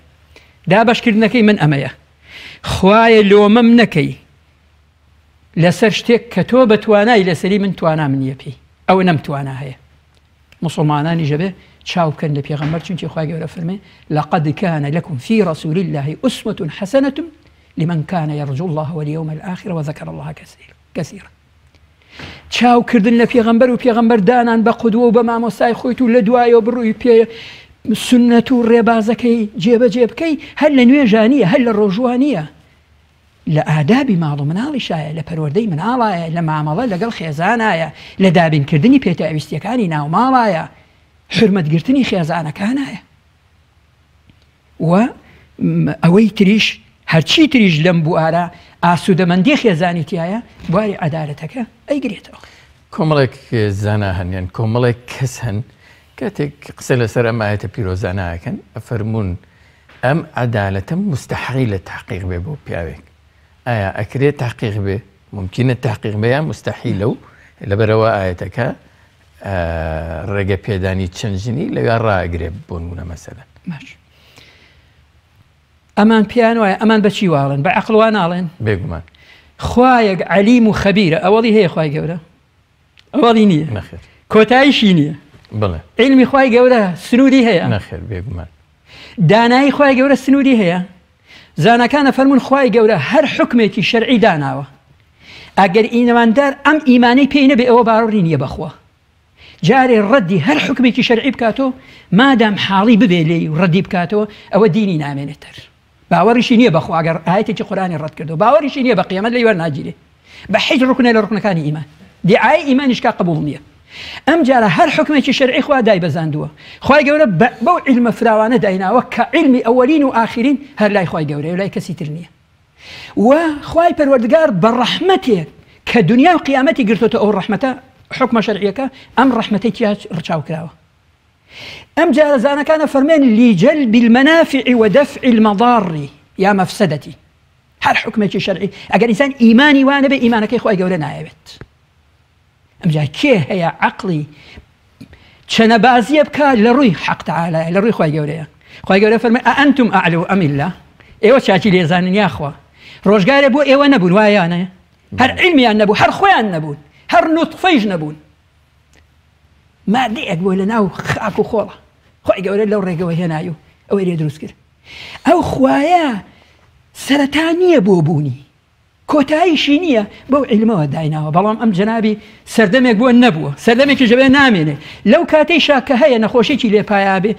دابەشکردنەکەی من ئەمەیە خوایە لۆمەم نەکەی لەسەر شتێک کە تۆ بە توانای لەسەری من توانام نییە پێی ئەوە نەم توانا هەیە موسڵمانانیش ئەبێ چاو بکەن لە پێغەمبەر چونکی خوای گەورە فەرمێ لقد كان لكم في رسول الله أسوة حسنة لمن كان يرجو الله واليوم الآخر وذكر الله كثيرا چاو کردن لە پێغەمبەر و پێغەمبەر دانان بە قودوە و بە مامۆستای خۆیت و لە دوایەوە بڕووی پێ سنەت و ڕێبازەکەی جێبەجێ بکەی هەر لە نوێژانیە هەر لە ڕۆژوانیە لە ئادابی ماڵ و مناڵیشایە، لە پەروەردەی مناڵایە، لە مامەڵە لەگەڵ خێزانایە، لە دابینکردنی پێداویستییەکانی ناوماڵایە، حورمەت گرتنی خێزانەکانایە و ئەوەی تریش هەرچی تریش لەم بوارە ئاسوودەمەندی خێزانی تایە بواری عەدالەتەکە ئەیگرێتەوە. کۆمەڵێک زانا هەن یان کۆمەڵێک کەس هەن کاتێک قسە لەسەر ئەم ئایەتە پیرۆزانە ئەکەن ئەفەرموون ئەم عەدالەتە موستەحیلە تەحقیق بێ بۆ پیاوێک ئایا ئەکرێ تەحقیق بێ مومکینە تەحقیق بێ یان موستەحیلە و لەبەرەوە ئایەتەکە ڕێگە پێدانی چەند ژنی لەویا ڕائەگرێ بۆ نمونە مەسەلەن. باش ئەمان پێیان وایە ئەمان بەچی واڵێن بە عەقڵ وا ناڵێن؟ بێگومان. خوایەک عەلیم و خەبیرە ئەوەڵی هەیە خوای گەورە ئەوەڵی نییە نەخێر کۆتاییشی نییە بڵێ عیلمی خوای گەورە سنووری هەیە نەخێر بێگومان دانایی خوای گەورە سنووری هەیە زاناکانە فەرمونون خوای گەورە هەر حکمێکی شەرعی داناوە ئەگەر ئیماندار ئەم ئیمانەی پێی نەبێ ئەوە باوەڕی نییە بەخوا جارێ ڕەدی هەر حکمێکی شەرعی بکاتەوە مادام حاڵی ببێ لێی و ڕەدی بکاتەوە ئەوە دینی نامێنێتەر باوەڕیشی نییە بەخوا گەر ئایەتێکی قورئانی ڕەت کردەوە باوەڕیشی نییە بە قیامەت لێی وەرناگیرێ بە هیچ ڕوکنێ لە ڕوکنەکانی ئیمان دیعای ئیمانیش کا قبوڵ نییە ئەم جارە هەر حکمێکی شەرعی خوا دایبەزاندووە خوای گەورە بەو عیلمە فراوانە دایناوە کە عیلمی ئەوەلین و ئاخرین هەر لای خوای گەورەیە و لای کەسی تر نییە و خوای پەروەردگار بە ڕەحمەتێک کە دنیا و قیامەتی گرتۆتە ئەو ڕەحمەتە. حوکمە شەرعیەکە ئەم ڕەحمەتەی تیا ڕچاو کراوە. ئەم جارە زانەکان ئەفەرمێن لجلب المنافع ودفع المضار یا مفسدة. هەر حوکمێکی شەرعی ئەگەر ئینسان ئیمانی وا نەبێ ئیمانەکەی خوای گەورە نایەوێت. ئەمجا کێ هەیە عەقڵی چەنە بازیە بکا لە ڕووی حەق تەعالایە لە ڕووی خوای گەورەیە. خوای گەورە فەرمووی ئەئەنتم ئەعلەم ئەم اللە، ئێوە چاکی لێزانن یاخوا. ڕۆژگارێ بۆ ئێوە نەبوون وایانە هەر عیلمیان نەبوو هەر خۆیان نەبوون هەر نوتفەیش نەبوون مادەیەک بووە لە ناو خاک و خۆڵە خوای گەورە لەو ڕێگەوە هێنای و ئەوەی لێ دروست کرد. ئەو خوایە سەرەتا نییە بۆ بوونی کۆتاییشی نییە بەو عیلمەوە دایناوە بەڵام ئەم جەنابی سەردەمێک بووە نەبووە سەردەمێکیش دەبێ نامێنێ لەو کاتەیشا کە هەیە نەخۆشیی لێ پایا بێ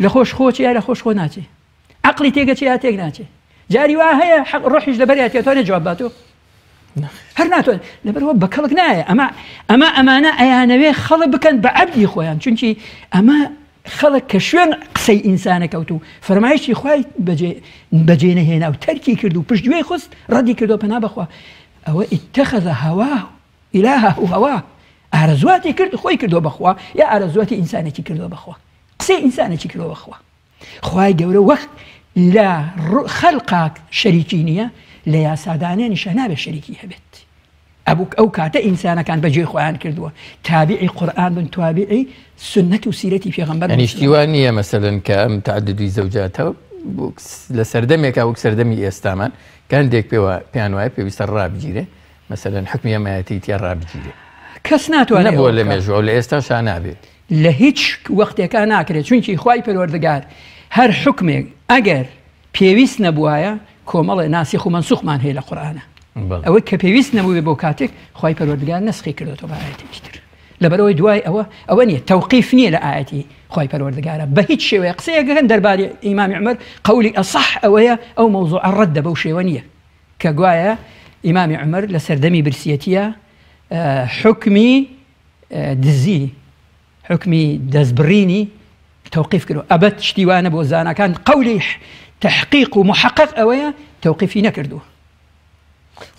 لە خۆش خۆچێ یا لە خۆش خۆ ناچێ عەقڵی تێگەچێ یا تێک ناچێ جاری وا هەیە حەق ڕۆحیش لەبەریا تێتوانێ جواب باتۆ هەر ناتوانێت لەبەرەوە بە کەڵک نایە ئەمە ئەمە ئەمانە ئەیانەوێ خەڵک بکەن بە عەبدی خۆیان چونکی ئەمە خەڵک کە شوێن قسەی ئینسانە کەوت و فەرمایشی خوای بەجێ بەجێ نەهێنا و تەرکی کرد و پشتگوێی خست ڕەدی کردەوە پەنا بەخوا ئەوە اتخذ هواه الهه هواه ئارەزواتی کرد خۆی کردووە بەخوا یا ئارەزواتی ئینسانێکی کردووە بەخوا قسەی ئینسانێکی کردووە بەخوا خوای گەورە وەک لە خەلقا شەریکی نییە لە یاسادانێنیشا نابێت شەریکی هەبێت ئەبوو ئەو کاتە ئینسانەکان بەجێی خۆیان کردووە تابعی قورئان بن توابعی سوننەت و سیرەتی پێغەمبەر یانی شتی وا نییە مەسەلەن کە ئەم تعددی زەوجاتە لە سەردەمێکا وەک سەردەمی ئێستامان کە هەندێک پێوە پێیان وایە پێویستە ڕابگیرێ مەسەلەن حوکمی ئەم ئایەتەی تیا ڕابگیرێ کەس ناتوانێت نەبووە لە مێژوو لە ئێستاشا نابێ. لە هیچ وەختێکا ناکرێت چونکی خوای پەروەردگار هەر حوکمێک ئەگەر پێویست نەبوایە کۆمەڵێ ناسخ و مەنسوخمان هەیە لە قورئانا ئەوەی کە پێویست نەبووێ بۆ کاتێک خوای پەروەردگار نەسخی کردۆتەوە بە ئایەتێکی تر لەبەرئەوەی دوای ئەوە ئەوە نییە تەوقیف نییە لە ئایەتی خوای پەروەردگارە بە هیچ شێوەیە قسەیەکەکەن دەرباری ئیمامی عومەر قەولی ئەسەح ئەوەیە ئەو مەوزوعە ڕەدە بەو شێوە نییە کە گوایە ئیمامی عومەر لە سەردەمی برسیەتیە حوکمی دزی حوکمی دەستبڕینی تەوقیف کردوە ئەبەد شتی وا نەبووە زاناکان قەولی تەحقیق و محقق ئەوەیە تەوقیفی نەکردووە.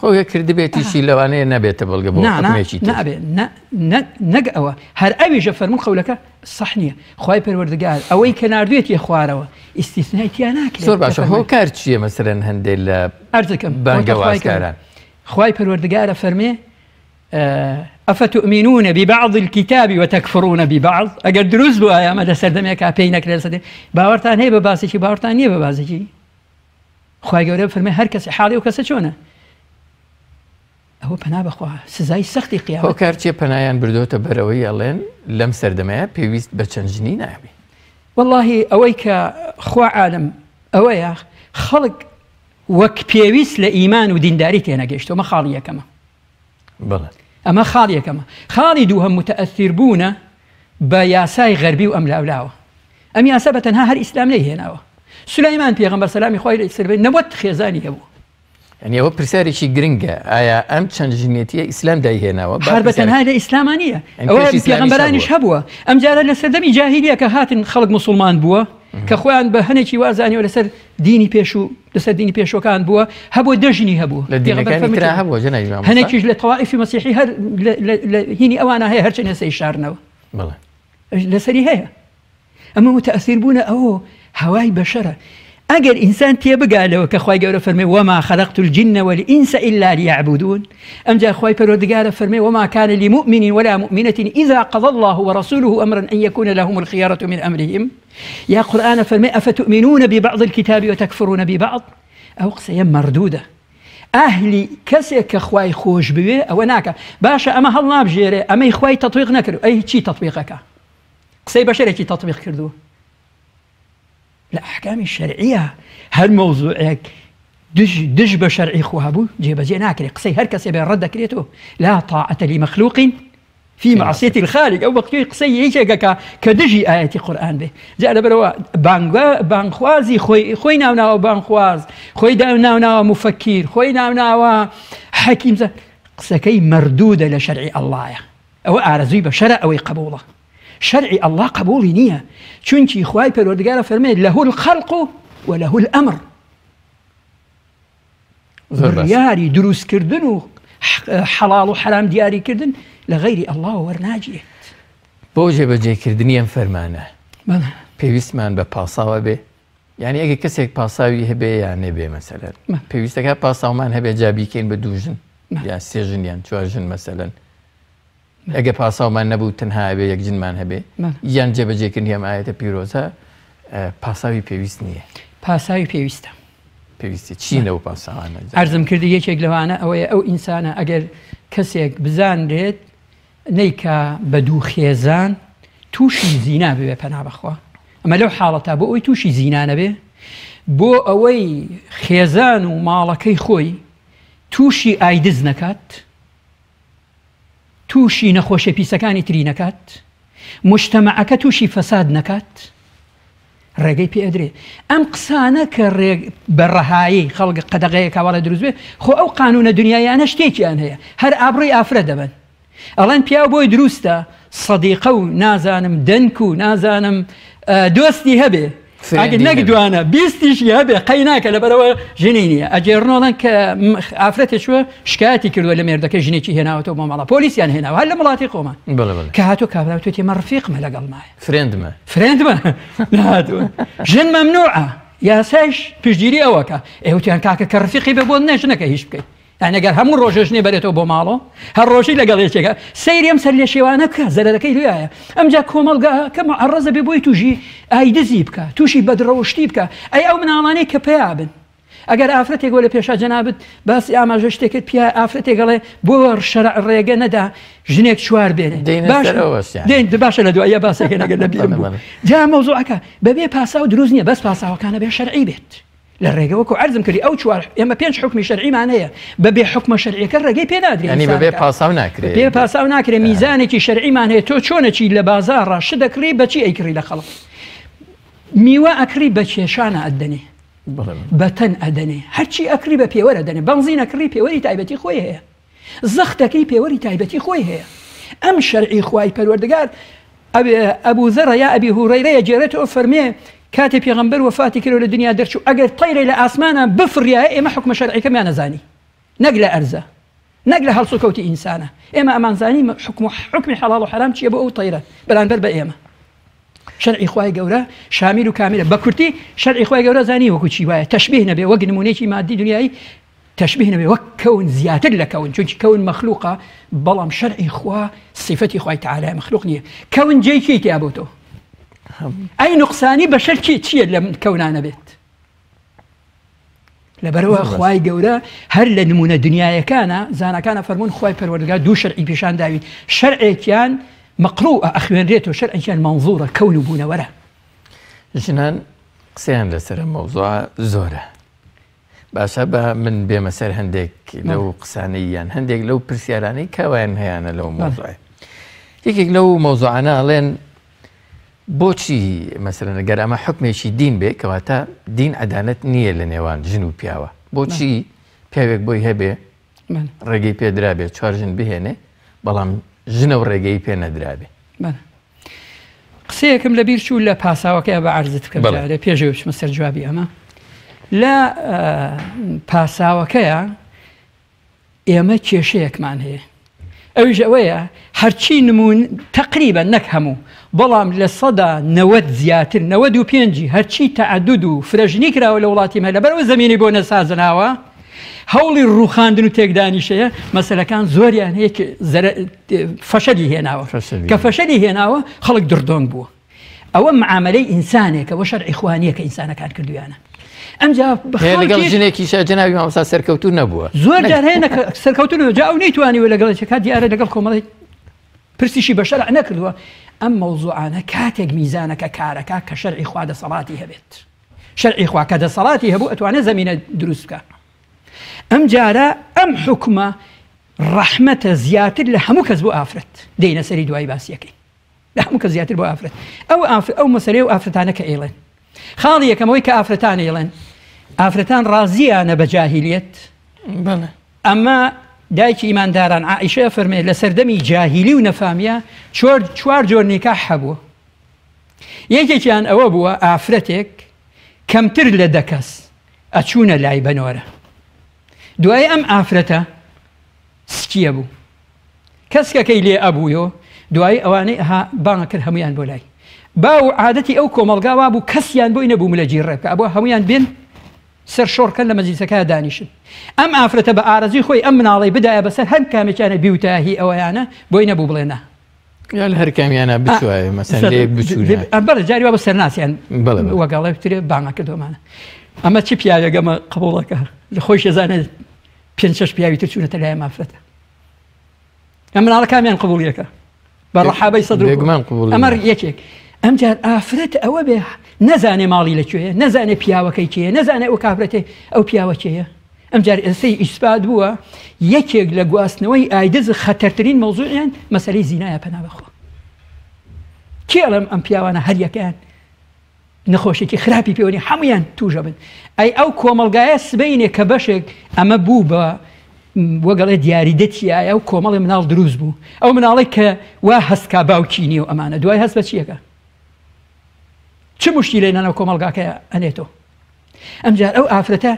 خۆ گەر کردبێتیشی لەوانەیە نەبێتە بەڵگە بۆ حوکمێکی تر. نا نا نا نەک ئەوە هەر ئەویشە فەرموو قەولەکە سەح نییە خوای پەروەردگار ئەوەی کە ناردوێتیە خوارەوە ئیستیسنای تیا ناکرێت زۆر باشە هۆکار چییە مەسەلەن هەندێک لە ئەرزەکەم بانگەوازکاران خوای پەروەردگارە فەرمێ افتومنون ببعض الکتاب وتکفرون ببعض ئەگەر دروست بوایە ئەمە لە سەردەمێکا پێی نەکرێت سەدێ باوەڕتان هەیە بە باسێکی باوەڕتان نییە بە باسێکی خوای گەورە فەرمێ هەر کەسی حاڵی و کەسە چۆنە ئەوە پەنا بەخوا سزای سەختی قیامەت هۆکار چیە پەنایان بردۆتە بەرەوەی ئەڵێن لەم سەردەمەیە پێویست بە چەند ژنی نابێ؟ وەڵاهی ئەوەی کە خوا عالم ئەوەیە خەڵک وەک پێویست لە ئیمان و دینداری تێنەگەیشتووە ئەمە خاڵی یەکەمە بەڵێ. ئەمە خاڵی یەکەمە. خاڵی دووهەم موتەئەسیر بوونە بە یاسای غەربی و ئەملاولاوە. ئەم یاسا بە تەنها هەر ئیسلام نەیهێناوە. سولەیمان پێغەمبەر سەلامی خوای لەسەر بێت 90 خێزانی هەبوو. یانی ئەوە پرسیارێکی گرنگە ئایا ئەم چەند ژنێتیە ئیسلام دایهێناوە؟ هەر بە تەنها لە ئیسلاما نییە ئەوە پێغەمبەرانیش هەبووە. ئەمجارە لە سەردەمی جاهیلیە کە هاتن خەڵک موسڵمان بووە کە خۆیان بە هەنێکی وازانیەوە لەسەر دینی پێشوو لەسەر دینی پێشوەکان بووە هەبووە دە ژنی هەبوو لە دینەکانی ترا هەبووە جەنابی مامۆستا هەنێکیش لە تەوائیفی مەسیحی هەر لە هینی ئەوانە هەیە هەرچەند ئێستا ئیشارنەوە بەڵێ لەسەری هەیە ئەمە متەئەسیر بوونە ئەوە هەوای بەشەرە ئەگەر ئینسان تێبگا لەوە کە خوای گەورە فەرمێ وما خلقت الجن والإنس إلا ليعبدون ئەمجا خوای پەروەردگارە فەرمێ وما كان لمؤمن ولا مؤمنة إذا قضى الله ورسوله أمرا أن يكون لهم الخيرة من أمرهم یا قورئان ئەفەرمێ افتومنون ببعض الکتاب وتکفرون ببعض ئەو قسەیە مەردودە ئەهلی کەسێک کە خوای خۆش بوێ ئەوە ناکا باشە ئەمە هەڵنابژێرێ ئەمەی خوای تەتبیق نەکرد ئەی چی تەتبیقەکە قسەی بەشەرێکی تەتبیق کردووە لە ئەحکامی شەرعیە هەر مەوزوعێک دژ دژ بە شەرعی خوا بوو جێبەجێ ناکرێت قسەی هەر کەسێ بێ ڕەت دەکرێتەوە لا طاعة لمخلوق فی معصیە الخالق ئەو وەختەی قسەی یەکێک ئەکا کە دژی ئایەتی قورئان بێ جا لەبەرەوە بانگە بانگخوازی خۆی خۆی ناوناوە بانگخواز خۆی ناوناوە مفەکیر خۆی ناوناوە حەکیم قسەکەی مردوودە لە شەرعی ئەڵڵایە ئەوە ئارەزووی بەشەرە ئەوەی قبوڵە شەرعی ئەڵڵا قبوڵی نییە چونکی خوای پەروەردگارە فەرمێت له الخلق وله الأمر بڕیاری دروستکردن و حەڵاڵ و حەرام دیاری کردن لە غەیری ئەڵڵاوە وەرناگیرێت. بۆ جێبەجێکردنی ئەم فەرمانە پێویستمان بە پاساوە بێ؟ یعنی ئەگەر کەسێک پاساوی هەبێ یان نەبێ مەسەلەن پێویستەکە پاساومان هەبێ جا بیکەین بە دوو ژن یان سێ ژن یان چوار ژن مەسەلەن ئەگەر پاساومان نەبوو تەنها ئەبێ یەک ژنمان هەبێ یان جێبەجێکردنی ئەم ئایەتە پیرۆزە پاساوی پێویست نییە؟ پاساوی پێویستە. پێویستە چین لەو پاساوانە؟ عەرزم کردی یەکێک لەوانە ئەوەیە ئەو ئینسانە ئەگەر کەسێک بزانرێت نەیکا بە دوو خێزان تووشی زینا ببێ پەنا بەخوا ئەمە لەو حاڵەتا بۆ ئەوەی تووشی زینا نەبێ بۆ ئەوەی خێزان و ماڵەکەی خۆی تووشی ئایدز نەکات تووشی نەخۆشیە پیسەکانی تری نەکات، موجتەمەعەکە تووشی فەساد نەکات، ڕێگەی پێ ئەدرێ. ئەم قسانە کە ڕێ بە ڕەهایی خەڵک قەدەغەیە کاواڵێ دروست بێ، خۆ ئەو قانوونە دنیاییانە شتێکیان هەیە، هەر ئابڕووی ئافرەت دەبەن. ئەڵێن پیاو بۆی دروستە سەدیقە و نازانم دەنک و نازانم دۆستی هەبێ، ئەگەر نەک دوانە بیستیشی هەبێ قەی ناکە لەبەرەوە ژنی نییە ئەگێڕنۆڵەن کە ئافرەتێ چووە شکایەتی کردووە لە مێردەکە ژنێکی هێناوەتەوە بۆ ماڵە پۆلیسیان هێناوە هەر لە وڵاتی خۆمان کە هاتوو کابرا توێتی مە ڕفیقمە لەگەڵ مایە فرێندمە فرێندمە هاتووە ژن مەمنوعە یاسایش پشتگیری ئەوەکە ئێوتیان کاکە کە ڕفیقی بە بۆ نەژنەکە هیچ بکەیت یانی گەر هەموو ڕۆژێ ژنێ بەرێتەوە بۆ ماڵۆ هەر ڕۆژی لەگەڵ یەکێکە سەیری ئەم سەرلێشێوانە بکە زەرەرەکەی لویایە ئەمجا کۆمەڵگا کە معەڕەزە بێ بۆی تووشی ئایدزی بکە تووشی بەدڕەوشتی بکە ئەی ئەو مناڵانەی کە پیا بن ئەگەر ئافرەتێک وە لە پێشا جەنابت باسی ئاماژە شتێکت پیا ئافرەتێک ئەڵێ بۆ شەرع ڕێگە نەدا ژنێک چوار بێنێ دێن باشە لە دوایە باسێکە نەگەر لە بیرم بوو جا مەوزوعەکە بەبێ پاساو دروست نییە بەس پاساوەکانە بێ شەرعی بێت لە ڕێگە وەکو عەرزم کردی ئەو چوار ئێمە پێنج حوکمی شەرعیمان هەیە بە بێ حوکمە شەرعیەکە ڕێگەی پێ نادرێ یانی بە بێ پاساو ناکرێ بێ پاساو ناکرێ میزانێکی شەرعیمان هەیە تۆ چۆنەچی لە بازاڕا شت دەکڕی بەچی ئەیکڕی لە خەڵک میوە ئەکڕی بە کێشانە ئەدەنێ بە تەن ئەدەنێ هەرچی ئەکڕی بە پێوەرە دەنێ بەنزین ئەکڕی پێوەری تایبەتی خۆی هەیە زەختەکەی پێوەری تایبەتی خۆی هەیە ئەم شەرعی خوای پەروەردگار ئەبو زەڕە یا ئەبی هورەیرەیە گێڕێتەوە فەرمێ کاتێ پێغەمبەر وەفاتی کرد و لە دنیا دەرچوو ئەگەر تەیرێ لە ئاسمانە بفڕیایە ئێمە حوکمە شەرعیەکەمان ئەزانی نەک لە ئەرزە نەک لە هەڵسوکەوتی ئینسانە ئێمە ئەمانزانی حکم حکمی حەڵاڵ و حەرام چییە بۆ ئەو تەیرە بەرانبەر بە ئێمە شەرعی خوای گەورە شامیل و کامیلە بە کورتی شەرعی خوای گەورە زانی وەکو چی وایە تەشبیه نەبێ وەک نمونەیەکی مادی دنیایی تەشبیه نەبێ وەک کەون زیاتر لە کەون چونکی کەون مەخلوقە بەڵام شەرعی خوا سیفەتی خوای تەعالایە مەخلوق نییە کەون جێی کێی تیا بۆتەوە ئەی نوقسانی بەشەر چی چییە لەم کەونانە بێت لەبەرەوە خوای گەورە هەر لە نمونە دنیایەکانە زاناکانە فەرمونون خوای پەروەردگار دوو شەرعی پیشان داوین شەرعێکیان مەقروء ئەخوێنرێتەوە شەرعێکیان مەنزوڕە کەون و بوونەوەرە. ژنان قسەیان لەسەر ئەم مەوزوعە زۆرە باشە با من بێمە سەر هەندێک لەو قسانەی یان هەندێک لەو پرسیارانەی کەوایان هەیانە لەو مەوزوعە یەکێک لەو مەوزوعانە ئەڵێن بۆچی مەسەلەن گەر ئەمە حوکمێکی دین بێ کەواتە دین عەدالەت نییە لە نێوان ژن و پیاوە بۆچی پیاوێک بۆی هەبێ ڕێگەی پێدرابێ چوار ژن بهێنێ بەڵام ژنە و ڕێگەی پێ نەدرابێ قسەیەکم لە بیر چوو لە پاساوەکەی بە عرزت بکەم جارێ پێشەوە بچمە سەر جوابی ئەمە لە پاساوەکەیە ئێمە کێشەیەکمان هەیە ئەویش ئەوەیە هەرچی نموون تەقریبەن نەک هەموو بەڵام 90% زیاتر 95ی هەرچی تەعەدود و فرەژنی کراوە لە وڵاتی مە لەبەرئەوە زەمینەی بۆ نەسازراوە هەوڵی ڕووخاندن و تێکدانیش هەیە مەسەلەکان زۆریان هەیە کە فەشەلی هێناوە کە فەشەلی هێناوە خەڵک دڕدۆنگ بووە. ئەوە معامەلەی ئینسانێکە وە شەرعی خوا نییە کە ئینسانەکان کردویانە ئەمجا لەگەڵ ژنێکیشە جەنابی مامۆستا سەرکەوتوو نەبووە زۆر جار هەیە سەرکەوتوو نەبووە جا ئەو نەیتوانیوە لەگەڵ کات دیارە لەگەڵ کۆمەڵی پرسیشی بە شەرع نەکردووە ئەم مەوزوعانە کاتێک میزانەکە کارەکە کە شەرعی خوا دەسەڵاتی هەبێت شەرعی خوا کە دەسەڵاتی هەبوو ئەتوانێت زەمینە دروست بکە ئەم جارە ئەم حکومە ڕەحمەتە زیاتر لە هەموو کەس بۆ ئافرەت دێینە سەری دوایی باسیەکەی لە هەموو کەس زیاتر بۆ ئافرەت ئەو ئافر ئەو مەسەلەی و ئافرەتانە کە ئەیڵێن خاڵی یەکەم ئەوەی کە ئافرەتان ئەیڵێن ئافرەتان ڕازیانە بە جاهیلیەت بەڵێ ئەمە دایکی ئیمانداران عائیشە فەرمێ لە سەردەمی جاهیلی و نەفامیە چۆر چوار جۆر نیکاح هەبووە یەکێکیان ئەوە بووە ئافرەتێک کەمتر لە دە کەس ئەچوونە لای بەنۆرە دوای ئەم ئافرەتە کەسکیە بوو کەسکەکەی لێ ئەبوویۆ دوایی ئەوانەی ئەها بانگ کرد هەموویان بۆ لای باو عادەتی ئەو کۆمەڵگا وابوو کەسیان بۆی نەبوو ملەجی ڕێ بکا ئەبوو هەموویان بێن سەر شۆڕکەن لە مەجلیسەکە دانیشن ئەم ئافرەتە بە ئارەزوی خۆی ئەم مناڵەی بدایە بەسەر هەر کامێکیانە بیوتایە هی ئەوەیانە بۆی نەبوو بڵێ نا. یا لە هەر کامیانە بچوایە مەسەن لە یەک بچوونە. بەڵێ جاری وا بە سەرناسیان وەگەڵێ ترێ بانگە کردۆمانە ئەمە چ پیاوێک ئەمە قبوڵەکە لە خۆی شێزانێت پێنج شەش پیاوی تر چوونەتە لای ئەم ئافرەتە ئەم مناڵە کامیان قبوڵیەکە بە ڕەحابەی سەدر بێگومان قبوڵی ئەمە یەکێک ئەمجار ئافرەت ئەوە بێ نەزانێ ماڵی لە کوێیە نەزانێ پیاوەکەی کێیە نەزانێ ئەو کافرەتێ ئەو پیاوە کێیە ئەمجار ئێستەی ئیسپات بووە یەکێک لە گواستنەوەی ئایدز خەتەرترین مەوزوعیان مەسەلەی زینایە پەنا بەخوا کێ ئەڵێم ئەم پیاوانە هەریەکەیان نەخۆشێکی خراپی پێوە نیە هەموویان تووش ئەبن ئەی ئەو کۆمەڵگایە سبەینێ کە بەشێک ئەمە بوو بە وەگەڵێ دیاریدە تیایە و کۆمەڵی مناڵ دروست بوو ئەو مناڵێک کە وا هەستکا باوکی نیە و ئەمانە دوای هەست بە چیەکە چ مشتی لێ ناناو کۆمەڵگاکە ئەنێتەوە ئەمجار ئەو ئافرەتە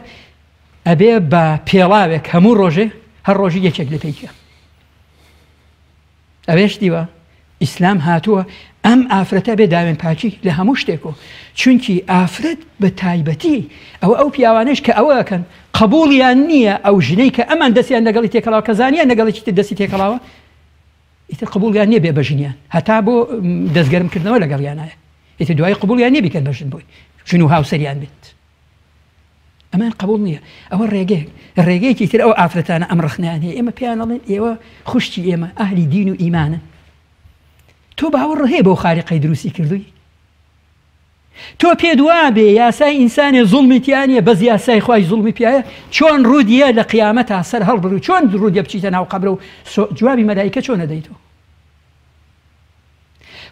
ئەبێ بە پێڵاوێک هەموو ڕۆژێ هەر ڕۆژی یەکێک لە پێیکە ئەوێش دیوە ئیسلام هاتووە ئەم ئافرەتە بێ داوێن پاکی لە هەموو شتێک و چونکی ئافرەت بە تایبەتی ئەوە ئەو پیاوانەش کە ئەوە ئەکەن قبوڵیان نییە ئەو ژنەی کە ئەمان دەستیان لەگەڵی تێکەڵاوە کە زانیان لەگەڵێکی تر دەستی تێکەڵاوە ئیتر قبوڵیان نییە بێ بە ژنیان هەتا بۆ دەستگەرم کردنەوە لەگەڵیانایە ئیتر دوایی قبوڵیان نییە بیکەن بە ژن بۆی ژن و هاوسەریان بێت. ئەمان قبوڵ نییە ئەوە ڕێگەیەک ڕێگەیەکی تر ئەو ئافرەتانە ئەم ڕەخنەیان هەیە ئێمە پێیان ئەڵێن ئێوە خوشکی ئێمە ئەهلی دین و ئیمانن تۆ باوەڕ هەیە بەو خالیقەی دروستی کردووی تۆ پێت وابێ یاسای ئینسانێ زوڵمی تیا نییە بەس یاسای خوای زوڵمی پیایە چۆن ڕوودیە لە قیامەتا سەر هەڵبڕی و چۆن ڕوودیە بچیتە ناو قەبرە و جوابی مەلایکە چۆن ئەدەیتەوە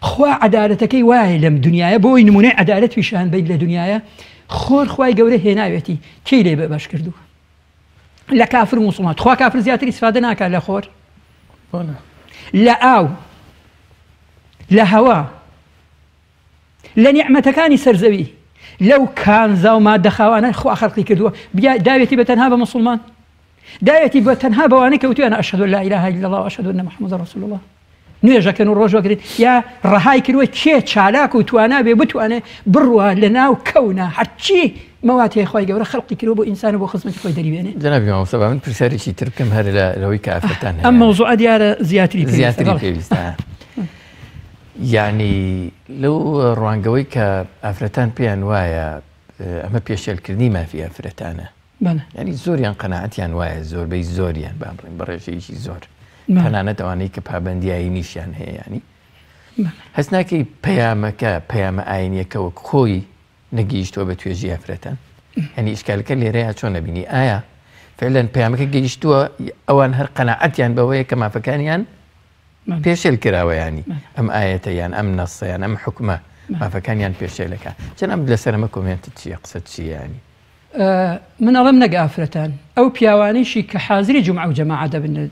خوا عەدالەتەکەی وایە لەم دنیایە بۆی نمونەی عەدالەت پیشان بین لە دنیایە خۆر خوای گەورە هێناوێتی کێی لێ بەش کردووە لە کافر و موسڵمان تخوا کافر زیاتر ئیسفادە ناکات لە خۆر لە ئاو لە هەوا لە نیعمەتەکانی سەرزەوی لەو کانزا و مادە خاوانە خوا خەڵقی کردووە داوێتی بە تەنها بە مسلمان داوێتی بە تەنها بەوانەی کە وتویانە ئەشهەدو لا ئیلاهە ئیلا اللە و ئەشهەدو ئەنە محمدە رسول اللە نوێژەکەن و ڕۆژوەگرن یا ڕەهای کردووە کێ چالاک و توانا بێ بتوانێ بڕوا لە ناو کەونا هەرچی مەوات هەیە خوای گەورە خەڵقی کردووە بۆ ئینسان و بۆ خزمەتی خۆی دەریبێنێ. جەنابی مامۆستا با من پرسیارێکی تر بکەم هەر لە لەوەی کە ئافرەتان ئەم هەیانە. مەوزوعە دیارە زیاتری پێویستە زیاتری بەڵێ. پێویستە. یانی لەو ڕوانگەوەی کە ئافرەتان پێیان وایە ئەمە پێشێلکردنی مافی ئافرەتانە. یانی زۆریان قەناعەتیان وایە زۆربەی زۆریان با بڵێین بە ڕێژەیەکی زۆر تەنانەت ئەوانەی کە پابەندی ئاینیشیان هەیە ینی هەست ناکەی پەیامەکە پەیامە ئاینیەکە وەک خۆی نەگەیشتووە بە توێژی ئافرەتان هەنی ئیشکالەکە لێرەیە چۆن نەبینی ئایا فعلەن پەیامەکە گەیشتووە ئەوان هەر قەناعەتیان بەوەیە کە مافەکانیان پێشێل کراوە یانی ئەم ئایەتە یان ئەم نەسە یان ئەم حکومە مافەکانیان پێشێلەکە جەناب لەسەر ئەمە کۆمێنتت چییە قسەت چییە ینی من ئەڵێم نەک ئافرەتان ئەو پیاوانەیشی کە حازری جومعە و جەماعە دەبن لە